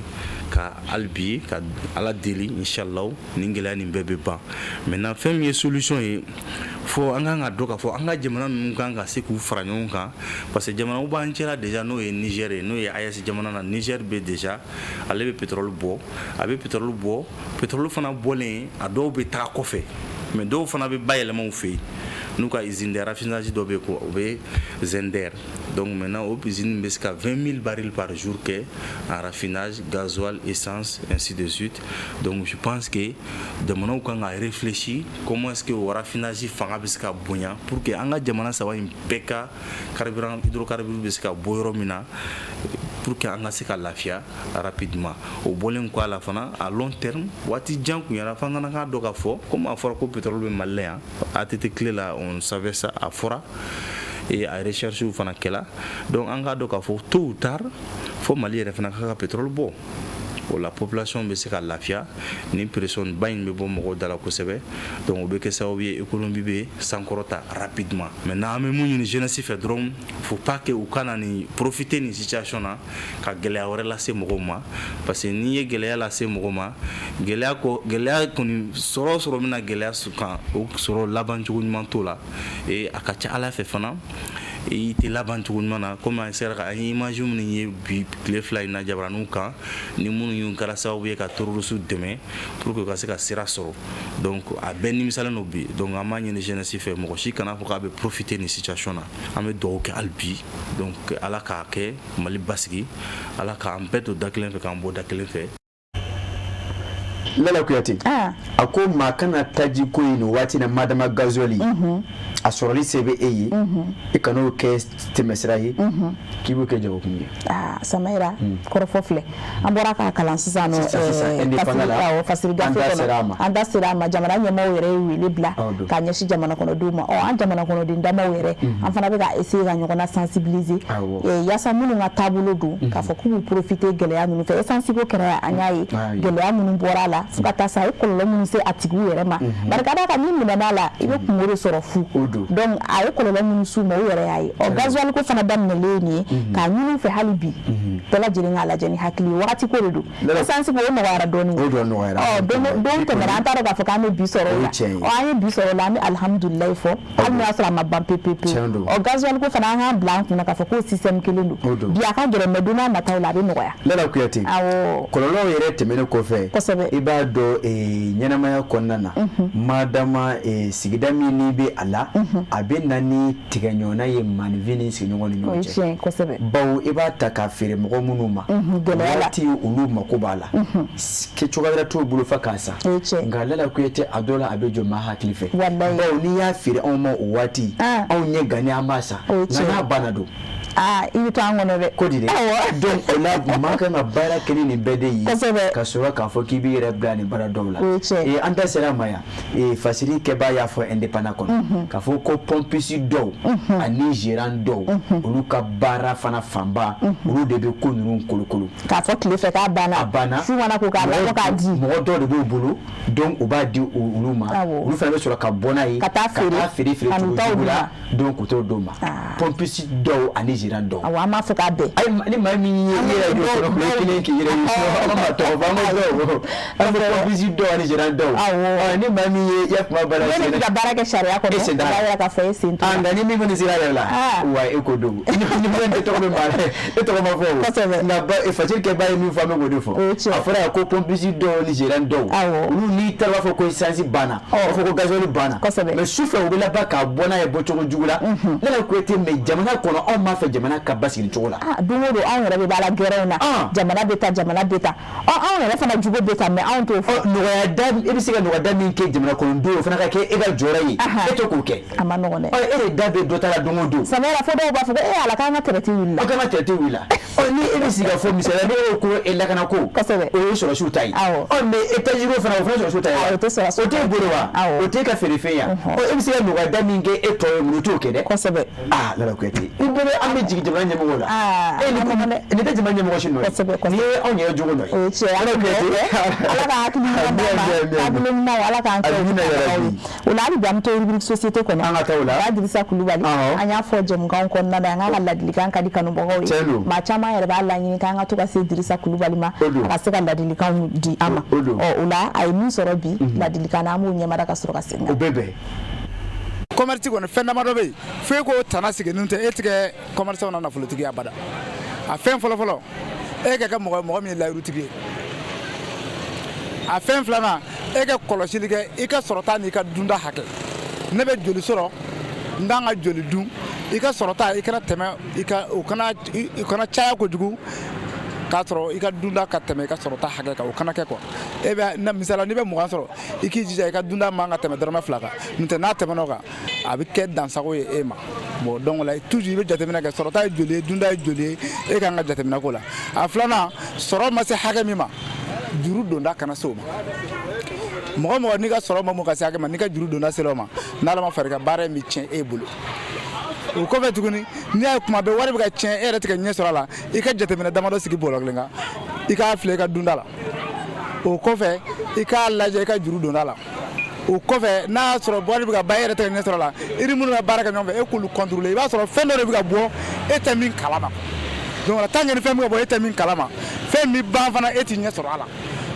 ka hali bi ka Ala deli, inshallah nin gɛlɛya nin bɛɛ bɛ ban. Maintenant, fɛn min ye solution ye, fo an kan ka dɔn k'a fɔ an ka jamana ninnu kan ka se k'u fara ɲɔgɔn kan, parce que jamanaw b'an cɛla déjà, n'o ye Niger ye, n'o ye AES jamana na. Niger bɛ déjà, ale bɛ pétrole bɔ, a bɛ pétrole bɔ. Pétrole fana bɔlen, a dɔw bɛ taa kɔfɛ, mais dɔw fana bɛ bayɛlɛma u fɛ yen n'u ka usine de raffinage dɔ bɛ yen ko o bɛ Zinder. Donc maintenant, o usine bɛ se ka 20 000 barils par jour kɛ en raffinage, gasoil, essence, ainsi de suite. Donc je pense que jamanaw kan ka réfléchir comment est-ce que o raffinage fanga bɛ se ka bonya pour que an ka jamana saba in bɛɛ ka carburant, hydrocarbure bɛ se ka bɔ yɔrɔ min na, pour que an ka se ka lafiya rapidement. O bɔlen kɔ a la fana, à long terme, waati jan kunyara f'an kana k'a dɔn k'a fɔ komi a fɔra ko pétrole bɛ Mali la yan, ATT tile la, on savait ça, a fɔra et a recherche fana kɛla. Donc an k'a dɔn k'a fɔ tôt ou tard, fo Mali yɛrɛ fana ka pétrole bɔ. O la, population bɛ se ka lafiya, ni pression ba in bɛ bɔ mɔgɔw da la kosɛbɛ. Donc o bɛ kɛ sababu ye, économie bɛ sankɔrɔta rapidement. Maintenant, an bɛ mun ɲini jeunesse fɛ dɔrɔn, faut pas que u kana nin profiter nin situation na ka gɛlɛya wɛrɛ lase mɔgɔw ma, parce que n'i ye gɛlɛya lase mɔgɔw ma, gɛlɛya kɔ gɛlɛya kɔni sɔrɔ bɛna gɛlɛya kan, o sɔrɔ laban cogo ɲuman t'o la. Et a ka ca Ala fɛ fana, i tɛ laban cogo ɲuman na, komi an sera ka an ye image minnu ye bi tile 2 in na jabaraniw kan, ni minnu y'u kɛra sababu ye ka terroriste dɛmɛ pour que u ka se ka sira sɔrɔ. Donc a bɛɛ nimisalen don bi. Donc an b'a ɲini jeunesse fɛ, mɔgɔ si kana fɔ k'a bɛ profiter nin situation na. An bɛ dugawu kɛ hali bi, donc Ala k'a kɛ Mali basigi, Ala k'an bɛɛ don da kelen fɛ, k'an bɔ da kelen fɛ. Lala Kuyate, a ko maa kana taji ko ye nin waati na, madama gasoil a sɔrɔli se bɛ e ye, i kan'o kɛ tɛmɛsira ye k'i b'o kɛ jagokun ye. Aa, Samayira, kɔrɔfɔ filɛ, an bɔra k'a kalan sisan nɔ. Sisan, fasiri gafe kɔnɔ, an da sera a ma. Jamana ɲɛmaaw yɛrɛ ye wele bila k'a ɲɛsin jamana kɔnɔdenw ma. Ɔ, an jamana kɔnɔden damaw yɛrɛ, an fana bɛ ka essayer ka ɲɔgɔn na sensibiliser yaasa minnu ka taabolo don k'a fɔ k'u b'u profiter gɛlɛya ninnu fɛ. Essence ko kɛra, an y'a ye gɛlɛya minnu bɔra a la, fo ka taa se a ye kɔlɔlɔ minnu se a tigiw yɛrɛ ma. Bari ka d'a kan, n'i minɛn'a la, i bɛ kungo de sɔrɔ fu. Donc a ye kɔlɔlɔ minnu s'u ma, u yɛrɛ y'a ye. Ɔ, gasoil ko fana daminɛlen ye nin ye, k'a ɲini u fɛ hali bi, bɛɛ lajɛlen k'a lajɛ ni hakili ye, wagati ko de don. Essence ko, o nɔgɔyara dɔɔnin. O dɔ nɔgɔyara. Ɔ, don tɛmɛna, an t'a dɔn k'a fɔ k'an bɛ bi sɔrɔ o la. Ɔ, an ye bi sɔrɔ o la, an bɛ alihamudulilayi fɔ, hali n'o y'a sɔrɔ a ma ban pewu pewu pewu. Ɔ, gasoil ko fana, an k'an bila an kunna k'a fɔ k'o système kelen don. Bi a ka gɛlɛn, mais don n'a nataw la, a bɛ nɔgɔya. Lala Kuyate, awɔ, kɔlɔlɔw yɛrɛ tɛmɛnen kɔfɛ, kosɛbɛ, i b'a dɔn ɲɛnamaya kɔnɔna na, madama sigida min n'i bɛ a la, a bɛ na ni tigɛɲɔgɔnna ye maninfin ni sigiɲɔgɔn ni ɲɔgɔn cɛ. Kosɛbɛ. Bawo i b'a ta k'a feere mɔgɔ minnu ma, waati olu mako b'a la, kɛcogoya wɛrɛ t'u bolo fo k'a san. Nka Lala Kuyate, a dɔw la a bɛ jɔ maa hakili fɛ, bawo n'i y'a feere anw ma o waati, anw ɲɛ gannen an b'a san, nka n'a banna don, Aa, i bɛ to an kɔnɔ dɛ. Ko di dɛ. Donc o la, maa kan ka baara kɛ ni nin bɛɛ de ye, ka sɔrɔ k'a fɔ k'i b'i yɛrɛ bila nin baara dɔw la. An da sera a ma yan, fasiri kɛbaa y'a fɔ Indépendant kɔnɔ k'a fɔ ko pompiste dɔw ani gérant dɔw, olu ka baara fana fanba, olu de bɛ ko ninnu kolokolo. K'a fɔ tile fɛ k'a banna, a banna, su mana ko k'a labɔ k'a di. Mɔgɔ dɔw de b'u bolo, donc u b'a di olu ma, olu fana bɛ sɔrɔ ka bɔ n'a ye ka taa feere feere cogo jugu la. Donc u t'o d'o ma, pompiste dɔw ani gérant dɔw. Awɔ, an b'a fɔ k'a bɛn. Ayi, ni maa min ye i yɛrɛ jɔ kɔnɔ kelen k'i yɛrɛ ye, an ma tɔgɔ fɔ, an ko dɔw, an ko pompiste dɔw ani gérant dɔw. Awɔ, ni maa min ye i ya kuma bala sen. Ne bɛ ka baara kɛ sariya kɔnɔ, e sen t'a la. O b'a yira k'a fɔ e sen t'o la. Nka ni min kɔni sera a yɛrɛ la, wa e ko don. Ni min tɛ tɔgɔ bɛ maa la, e tɔgɔ ma fɔ o. Kosɛbɛ. Nka ba fasiri kɛbaa ye min fɔ, an bɛ k'o de fɔ. A fɔra yan ko pompiste dɔw ni gérant dɔw. Olu n'i taara, b'a fɔ ko essence banna, u b'a fɔ ko gasoil banna. Kosɛbɛ. Mais sufɛ u bɛ laban k'a bɔ n'a ye bɔcogo jugu la. Ne ka Kuyate, mais jamana kɔnɔ, anw m'a fɛ jamana ka basigi nin cogo la. Don o don, anw yɛrɛ bɛ b'a la gɛrɛnw na. Jamana bɛ taa, jamana bɛ taa. Ɔ, anw yɛrɛ fana jugu bɛ taa, mais anw t'o fɔ. Nɔgɔya da, e bɛ se ka nɔgɔya da min kɛ jamana kɔnɔdenw, o fana ka kɛ e ka jɔyɔrɔ ye, e to k'o kɛ. A ma nɔgɔn dɛ. Ɔ, e de da bɛ dɔ ta la don o don. Samara, fo dɔw b'a fɔ ko e Ala, k'an ka traité wulila. Aw k'an ka traité wulila. Ɔ, ni e bɛ sigi ka fɔ misaliya, ne ko ko e lakana ko. Kosɛbɛ. O ye sɔrɔsiw ta ye. Awɔ. Ɔ, mais e tajiko fana, o fana sɔrɔsiw ta ye wa? O tɛ sɔrɔsiw O t'e bolo wa? Awɔ. O t'e ka feerefɛn ya? Ɔ, e bɛ se ka nɔgɔya da min kɛ e tɔ ye, mun t'o kɛ dɛ? Kosɛbɛ. Aa, Lala Kuyate, i bɛɛ bɛ an bɛ hakili jigin jamana ɲɛmɔgɔw la. E nin tɛ jamana ɲɛmɔgɔ si nɔ ye. Nin ye anw yɛrɛ jogo nɔ ye. O ye tiɲɛ ye. Ala ka hakili ɲuman d'an ma, taabolo ɲuman, Ala k'an kɛ o la. Hali bi an bɛ to rubrique société kɔnɔ. An ka taa o la. Ba Dirisa Kulubali, an y'a fɔ jɛmukanw kɔnɔna na, an k'a ka ladilikan ka di kanubagaw ye. Maa caman yɛrɛ b'a laɲini k'an ka to ka se Dirisa Kulubali ma, a ka se ka ladilikanw di an ma. Ɔ o la, a ye min sɔrɔ bi ladilikan na, an b'o ɲɛmada ka sɔrɔ ka segin. O bɛ bɛn. Commerce kɔni, fɛn damadɔ bɛ yen fo e k'o tana sigi, n'o tɛ e tɛ kɛ commerçant na nafolotigi abada. A fɛn fɔlɔ-fɔlɔ, e ka kɛ mɔgɔ ye, mɔgɔ min ye layirutigi ye. A fɛn filanan, e ka kɔlɔsili kɛ i ka sɔrɔta n'i ka dunda hakɛ. Ne bɛ joli sɔrɔ, n kan ka joli dun? I ka sɔrɔta, i kana tɛmɛ i ka o kana i kana caya kojugu k'a sɔrɔ i ka dunda ka tɛmɛ i ka sɔrɔta hakɛ kan. O kana kɛ quoi. E bɛ na misala, n'i bɛ 20 sɔrɔ, i k'i jija i ka dunda man ka tɛmɛ dɔrɔmɛ 2 kan. N'o tɛ, n'a tɛmɛn'o kan, a bɛ kɛ dansago ye e ma. Bon, donc la, toujours i bɛ jateminɛ kɛ, sɔrɔta ye joli ye, dunda ye joli ye, e kan ka jateminɛ k'o la. A filanan, sɔrɔ ma se hakɛ min ma, juru donda kana se o ma. Mɔgɔ mɔgɔ n'i ka sɔrɔ ma mun ka se hakɛ ma, n'i ka juru donda sera o ma, n'Ala ma fara i kan, baara in bɛ tiɲɛ e bolo. O kɔfɛ tuguni, n'i y'a ye kuma bɛɛ wari bɛ ka tiɲɛ, e yɛrɛ tɛ ka ɲɛ sɔrɔ a la, i ka jateminɛ damadɔ sigi bɔlɔ kelen kan, i k'a filɛ i ka dunda la. O kɔfɛ, i k'a lajɛ i ka juru donda la. O kɔfɛ, n'a y'a sɔrɔ wari bɛ ka ban, e yɛrɛ tɛ ka ɲɛ sɔrɔ a la, i ni minnu bɛ baara kɛ ɲɔgɔn fɛ, e k'olu contrôler. I b'a sɔrɔ fɛn dɔ de bɛ ka bɔ, e tɛ min kalama. Donc tant que ni fɛn bɛ ka bɔ, e tɛ min kalama, fɛn min ban fana, e t'i ɲɛ sɔrɔ a la.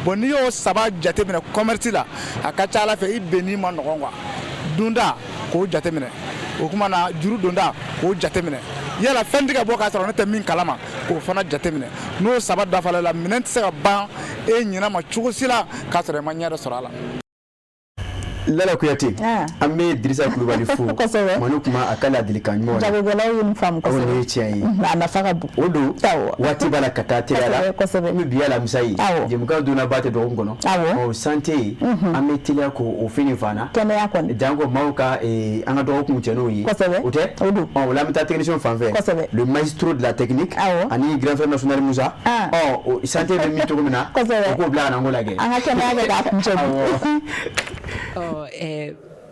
Bon, n'i y'o saba jateminɛ commerce la, a ka ca Ala fɛ, i benni ma nɔgɔn quoi. Dunda, k'o jateminɛ, o kuma na juru donda, k'o jateminɛ, yala fɛn tɛ ka bɔ k'a sɔrɔ ne tɛ min kalama, k'o fana jateminɛ. N'o saba dafalen la, minɛn tɛ se ka ban e ɲinɛ ma cogo si la k'a sɔrɔ i ma ɲɛ dɔ sɔrɔ a la. Lala Kuyate, an bɛ Dirisa Kulubali fo. Manu kuma a ka ladilikan ɲuman na. Jagokɛlaw ye nin faamu kosɛbɛ. O ye tiɲɛ ye. A nafa ka bon. O don, waati b'a la ka taa teliya la. Kosɛbɛ. Komi bi ye alamisa ye. Jɛmukan donna ba tɛ dɔgɔkun kɔnɔ. Ɔ santé, an bɛ teliya k'o fini fana. Kɛnɛya kɔni. Janko maaw ka an ka dɔgɔkun cɛ n'o ye. Kosɛbɛ. O tɛ? O don. Ɔ o la, an bɛ taa technicien fan fɛ. Kosɛbɛ. Le maestro de la technique. Ani grand frère national Musa. Ɔ santé bɛ min cogo min na. Kosɛbɛ. O k'o bila ka na, an k'o lajɛ. An ka kɛnɛya kɛ k'a kuncɛ bi.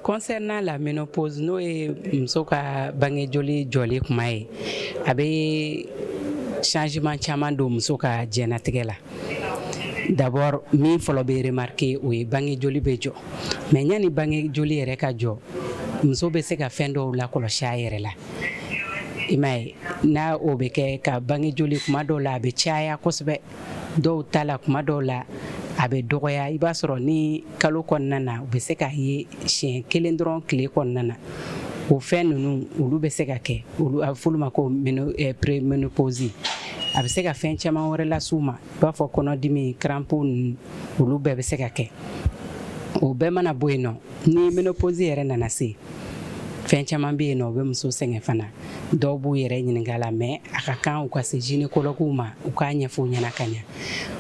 Concernant la ménopause, n'o ye muso ka bangejoli jɔli kuma ye, a bɛ changement caman don muso ka diɲɛnatigɛ la. D'abord, min fɔlɔ bɛ remarquer, o ye bangejoli bɛ jɔ. Mais yanni bangejoli yɛrɛ ka jɔ, muso bɛ se ka fɛn dɔw lakɔlɔsi a yɛrɛ la. I m'a ye, n'a o bɛ kɛ ka bangejoli, kuma dɔw la a bɛ caya kosɛbɛ, dɔw ta la, kuma dɔw la a bɛ dɔgɔya. I b'a sɔrɔ ni kalo kɔnɔna na, u bɛ se k'a ye siɲɛ kelen dɔrɔn tile kɔnɔna na. O fɛn ninnu, olu bɛ se ka kɛ, olu a bɛ f'olu ma ko préménopause. A bɛ se ka fɛn caman wɛrɛ las'u ma, i b'a fɔ kɔnɔdimi, crampe ninnu, olu bɛɛ bɛ se ka kɛ. O bɛɛ mana bɔ yen nɔ, ni ménopause yɛrɛ nana se, fɛn caman bɛ yen nɔ, o bɛ muso sɛgɛn fana. Dɔw b'u yɛrɛ ɲininka la, mais a ka kan u ka se gynécologue ma, u k'a ɲɛfɔ u ɲɛna ka ɲɛ.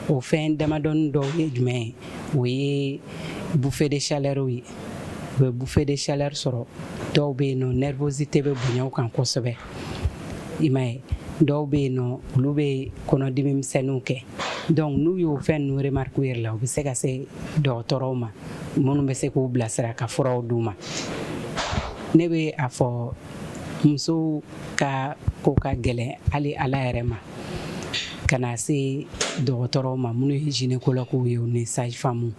O fɛn damadɔni dɔw ye jumɛn ye? O ye bouffée de chaleur ye. U bɛ bouffée de chaleur sɔrɔ. Dɔw bɛ yen nɔ, nervosité bɛ bonya u kan kosɛbɛ. I m'a ye, dɔw bɛ yen nɔ, olu bɛ kɔnɔdimi misɛnninw kɛ. Donc n'u y'o fɛn ninnu remarque u yɛrɛ la, u bɛ se ka se dɔgɔtɔrɔw ma, minnu bɛ se k'u bilasira ka furaw d'u ma. Ne bɛ a fɔ, musow ka ko ka gɛlɛn hali Ala yɛrɛ ma, ka na se dɔgɔtɔrɔw ma, minnu ye gynécologue ye ni sage femme.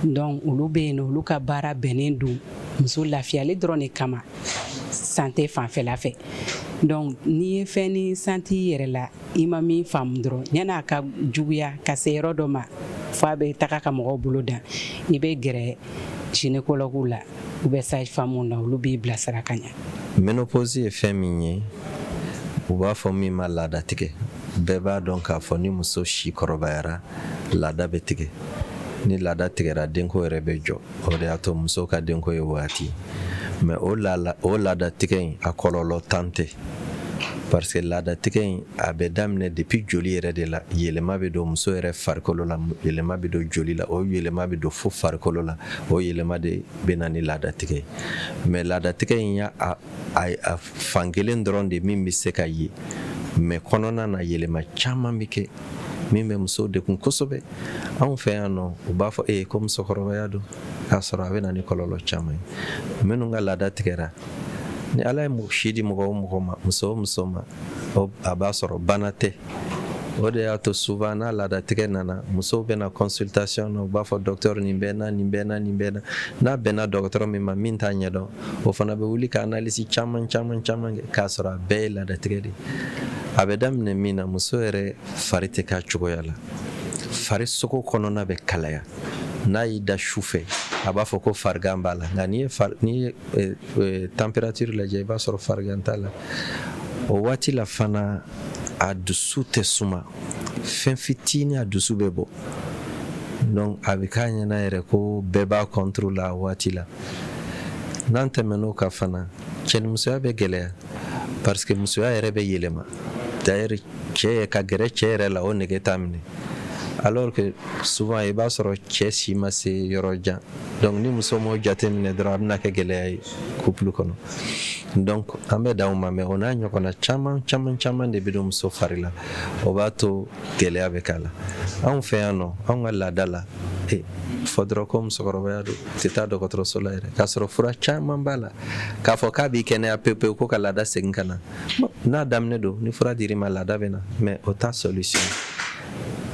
Donc olu bɛ yen nɔ, olu ka baara bɛnnen don muso lafiyali dɔrɔn de kama santé fanfɛla fɛ. Donc n'i ye fɛn ni santi i yɛrɛ la, i ma min faamu dɔrɔn, yan'a ka juguya ka se yɔrɔ dɔ ma f'a bɛ taga ka mɔgɔw bolo dan, i bɛ gɛrɛ gynécologue la ou bien sage femme na, olu b'i bilasira ka ɲɛ. Ménopause ye fɛn min ye, u b'a fɔ min ma laadatigɛ. Bɛɛ b'a dɔn k'a fɔ ni muso si kɔrɔbayara, laada bɛ tigɛ. Ni laada tigɛra, denko yɛrɛ bɛ jɔ. O de y'a to muso ka denko ye waati. Mais o laadatigɛ in, a kɔlɔlɔ tan tɛ, parce que laadatigɛ in, a bɛ daminɛ depuis joli yɛrɛ de la. Yɛlɛma bɛ don muso yɛrɛ farikolo la, yɛlɛma bɛ don joli la, o yɛlɛma bɛ don fo farikolo la. O yɛlɛma de bɛ na ni laadatigɛ ye. Mais laadatigɛ in y'a a fan kelen dɔrɔn de min bɛ se ka ye. Mais kɔnɔna na, yɛlɛma caman bɛ kɛ min bɛ muso degun kosɛbɛ. Anw fɛ yan nɔ, u b'a fɔ e ko musokɔrɔbaya don, k'a sɔrɔ a bɛ na ni kɔlɔlɔ caman ye. Minnu ka laada tigɛra Ni Ala ye si di mɔgɔ o mɔgɔ ma, muso o muso ma, a b'a sɔrɔ bana tɛ. O de y'a to souvent n'a laadatigɛ nana, musow bɛna consultation na, u b'a fɔ docteur nin bɛ n na, nin bɛ n na, nin bɛ n na. N'a bɛnna dɔgɔtɔrɔ min ma min t'a ɲɛdɔn, o fana bɛ wuli ka analyse caman caman caman kɛ k'a sɔrɔ a bɛɛ ye laadatigɛ de ye. A bɛ daminɛ min na, muso yɛrɛ fari tɛ k'a cogoya la, fari sogo kɔnɔna bɛ kalaya. N'a y'i da su fɛ, a b'a fɔ ko farigan b'a la, nka n'i ye température lajɛ, i b'a sɔrɔ farigan t'a la. O waati la fana, a dusu tɛ suma, fɛn fitinin a dusu bɛ bɔ. Donc a bɛ k'a ɲɛna yɛrɛ ko bɛɛ b'a contre la a waati la. N'an tɛmɛn'o kan fana, cɛnimusoya bɛ gɛlɛya parce que musoya yɛrɛ bɛ yɛlɛma. D'ailleurs, cɛ ka gɛrɛ cɛ yɛrɛ la, o nege t'a minɛ, alors que souvent i b'a sɔrɔ cɛ si ma se yɔrɔ jan. Donc ni muso m'o jate minɛ dɔrɔn, a bɛna kɛ gɛlɛya ye couple kɔnɔ. Donc an bɛ dan o ma, mais o n'a ɲɔgɔnna caman caman caman de bɛ don muso fari la, o b'a to gɛlɛya bɛ k'a la. Anw fɛ yan nɔ, anw ka laada la, fɔ dɔrɔn ko musokɔrɔbaya don, tɛ taa dɔgɔtɔrɔso la yɛrɛ, k'a sɔrɔ fura caman b'a la. K'a fɔ k'a b'i kɛnɛya pewu pewu, ko ka laada segin ka na, n'a daminɛ don, ni fura dir'i ma, laada bɛ na, mais o t'a solution.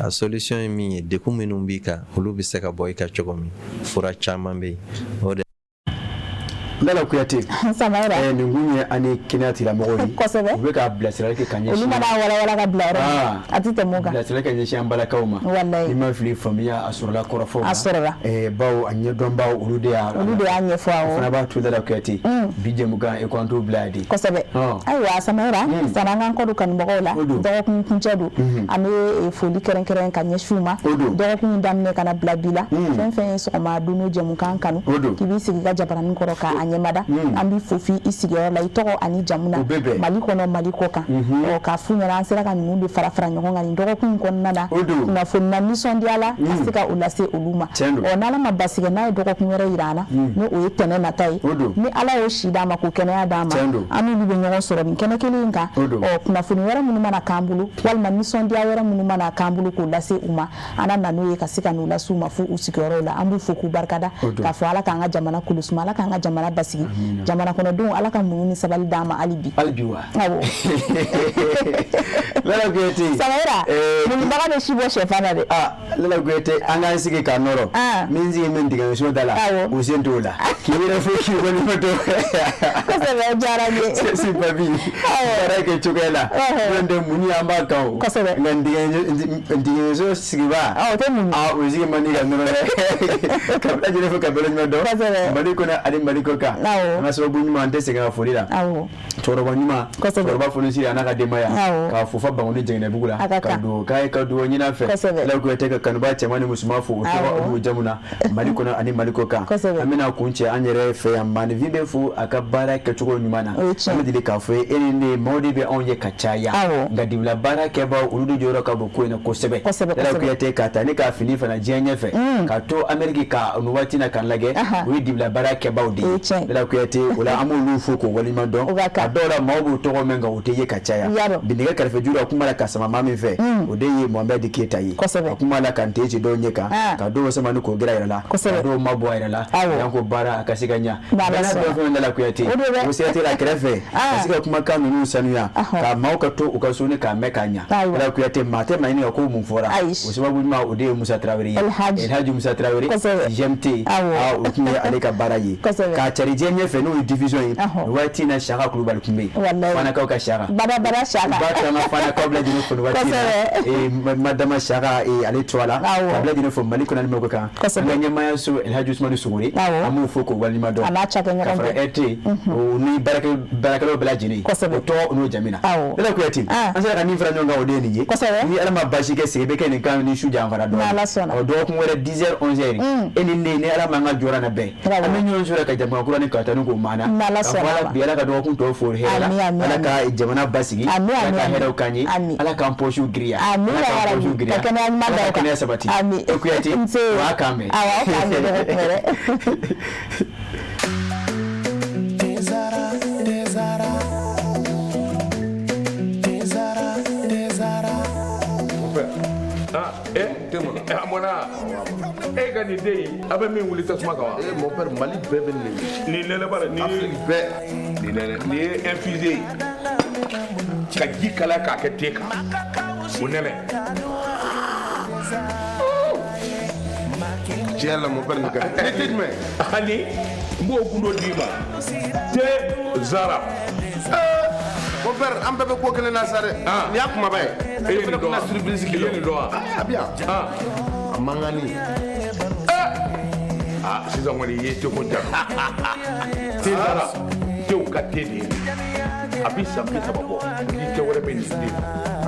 A solution ye min ye, degun minnu b'i kan, olu bɛ se ka bɔ i ka cogo min, fura caman bɛ yen o de. Lala Kuyate. Samayira. Nin kun ye an ni kɛnɛya tigilamɔgɔw ye. Kosɛbɛ. U bɛ ka bilasirali kɛ ka ɲɛsin. Olu mana walawala ka bila yɔrɔ min, a tɛ tɛmɛ o kan. Bilasirali ka ɲɛsin an balakaw ma. Walayi. N'i ma fili, faamuya a sɔrɔla kɔrɔfɔw la. A sɔrɔla. Bawo a ɲɛdɔnbaw, olu de y'a. Olu de y'a ɲɛfɔ, awɔ. O fana b'a to Lala Kuyate. Bi jɛmukan e ko an t'o bila yan de. Kosɛbɛ. Ayiwa Samayira, sani an k'an kɔ don kanubagaw la, dɔgɔkun kuncɛ don. An bɛ foli kɛrɛnkɛrɛn ka ɲɛsin u ma. Dɔgɔkun in daminɛ ka na bila bi la. Fɛn fɛn ye sɔgɔma don jɛmukan kanu. K'i b'i sigi i ka jabaranin kɔrɔ k'a ɲɛmada. An b'i fo f'i sigiyɔrɔ la, i tɔgɔ ani jamu na, Mali kɔnɔ, Mali kɔ kan. Ɔ k'a f'u ɲɛna, an sera ka ninnu de fara fara ɲɔgɔn kan nin dɔgɔkun in kɔnɔna na, kunnafoni na nisɔndiya la, ka se ka o lase olu ma. Ɔ n'Ala ma basi kɛ, n'a ye dɔgɔkun wɛrɛ yira an na, ni o ye tɛnɛn nata ye, ni Ala y'o si d'an ma k'o kɛnɛya d'an ma, an n'olu bɛ ɲɔgɔn sɔrɔ nin kɛnɛ kelen in kan. Ɔ kunnafoni wɛrɛ minnu mana k'an bolo, walima nisɔndiya wɛrɛ minnu mana k'an bolo k'o lase u ma, an na n'o ye ka se ka n'u lase u ma fo u sigiyɔrɔw la. An b'u fo k'u barikada, k'a fɔ Ala k'an ka jamana kulusuma, Ala k'an ka jamana basigi, jamana kɔnɔdenw Ala ka muɲu ni sabali d'an ma hali bi. Hali bi wa? Awɔ. Lala Kuyate. Samayira, muɲubaga bɛ si bɔ sɛfan na dɛ. Lala Kuyate, an k'an sigi ka nɔrɔ. Min sigi min dingɛso da la, o sen t'o la. K'i yɛrɛ fo k'i waleɲuman dɔn. Kosɛbɛ, o diyara n ye. Sisi Babi. Baara kɛ cogoya la. N'o tɛ muɲu an b'a kan o. Kosɛbɛ. Nka dingɛso sigibaa. O tɛ muɲu. O sigi man di ka nɔrɔ dɛ. Ka bɛɛ lajɛlen fo ka bɛɛ waleɲuman dɔn. Kosɛbɛ. Mali kɔnɔ ani Mali kɔ kan. An ka sababu ɲuman, an tɛ sɛgɛn ka foli la. Cɛkɔrɔba ɲuman, cɛkɔrɔba fonisire a n'a ka denbaya, k'a fo fo Bankoni Jɛgɛnɛbugu la, ka dugawu k'a ye, ka dugawu ɲini a fɛ. Lala Kuyate ka kanuba cɛman ni musoman fo o tɔgɔ n'u jamu na, Mali kɔnɔ ani Mali kɔ kan. An bɛna kun cɛ an yɛrɛ fɛ yan, maaninfin bɛ fo a ka baara kɛcogo ɲuman na. An bɛ deli k'a fɔ e ni ne, maaw de bɛ anw ye ka caya, nka dibila baara kɛbaw, olu de jɔyɔrɔ ka bon ko in na kosɛbɛ. Lala Kuyate, ka ta ne ka fini fana diɲɛ ɲɛfɛ, ka to Amérique ka nin waati na k'an lajɛ, o ye dibila baara kɛbaw de ye. Lala Kuyate, o la an b'olu fo k'o waleɲuman dɔn. A dɔw la maaw b'u tɔgɔ mɛn nka u tɛ ye ka caya. Bi nɛgɛ kɛrɛfɛ juru, a kuma la ka sama maa min fɛ, o de ye Mohamed Keyita ye. A kuma la ka n ten ci dɔw ɲɛ kan, ka dɔw sama ni k'o gɛrɛ a yɛrɛ la, ka dɔw mabɔ a yɛrɛ la, yan ko baara a ka se ka ɲa. Bɛɛ n'a dɔn fɛn Lala Kuyate, o siratigɛ la kɛrɛfɛ, ka se ka kumakan ninnu sanuya, ka maaw ka to u ka so ni k'a mɛn k'a ɲa. Lala Kuyate, maa tɛ maa ɲininka ko mun fɔra, o sababu ɲuman o de ye Musa Tarawele ye, Elhaji Musa Tarawele GMT, o tun ye ale ka baara ye k'a cari diɲɛ ɲɛfɛ, n'o ye diffusion ye. Nin waati in na, Saka Kulubali tun bɛ yen, Fanakaw ka Saka, badabada Saka, u b'a to an ka Fanakaw bɛɛ lajɛlen fo nin waati in na, Madama Saka ale tɔgɔ la, ka bɛɛ lajɛlen fo Mali kɔnɔ ani Mali kɔ kan. An ka ɲɛmaaya so Elhaji Usumani Sogore, an b'u fo k'o waleɲuman dɔn, ka fara RT o ni baarakɛlaw bɛɛ lajɛlen, o tɔgɔ n'o jamu na. Lala Kuyate, an sera ka min fara ɲɔgɔn kan, o de ye nin ye. Ni Ala ma baasi kɛ, segin bɛ kɛ nin kan ni su janfara dɔɔnin. Ɔ dɔgɔkun wɛrɛ 10 h 11 h, e ni ne, ni Ala m'an ka jɔra na bɛn, an bɛ ɲɔgɔn sɔrɔ ka jamukan kura ni ka taa ni k'o maana. Ala bi Ala ka dɔgɔkun tɔ fo hɛrɛ la, Ala ka jamana basigi, Ala ka hɛrɛw k'an ye, Ala k'an pɔsiw giriya, Ala k'an pɔsiw giriya, Ala ka kɛnɛya sabati. E Kuyate, o y'a k'an mɛn. Awɔ, k'an mɛn dɔgɔkun wɛrɛ. A mɔna. E ka nin den in, a bɛ min wuli tasuma kan wa? Eh mon père, Mali bɛɛ bɛ nin de. Nin nɛnɛ b'a la, nin ye Afrique bɛɛ. Nin nɛnɛ, nin ye infusé ye. Ka ji kalaya k'a kɛ te kan. O nɛnɛ. Tiɲɛ la mon père nin ka di. Ni te jumɛn? Ani n b'o gundo d'i ma. Te Zara. Mon père, an bɛɛ bɛ ko kelen na sa dɛ. Nin y'a kumaba ye. E ye fana nin dɔn wa? bɛna surprise k'i I ye nin dɔn wa? A bɛ yan. A mankanni. Ah, sisan kɔni i ye teko ja. Te Zara, tew ka te de ye. A bɛ san 30 bɔ. Ni te wɛrɛ bɛ nin den.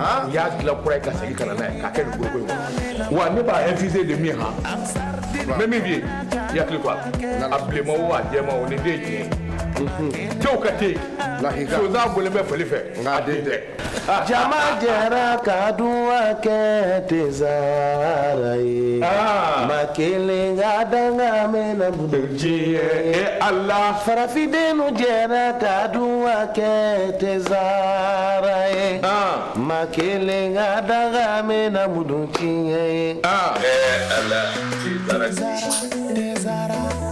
U y'a dilan kura ye ka segin ka na n'a ye k'a kɛ nin foroko in kɔnɔ. Wa ne b'a infusé de min han. N bɛ min f'i ye, i hakili to a la. A bilenman o a jɛman o, nin den ye tiɲɛ ye. Tew ka te. Sonsan bɔlen bɛ fali fɛ. A den tɛ. Jama jɛra ka duwa kɛ Tezara ye. Ma kelen ka danga mɛna diɲɛ e Ala. Farafindenw jɛra ka duwa kɛ Tezara ye. Ma kelen ka danga mɛna mudu tiɲɛ ye. Eh Ala, Tezara.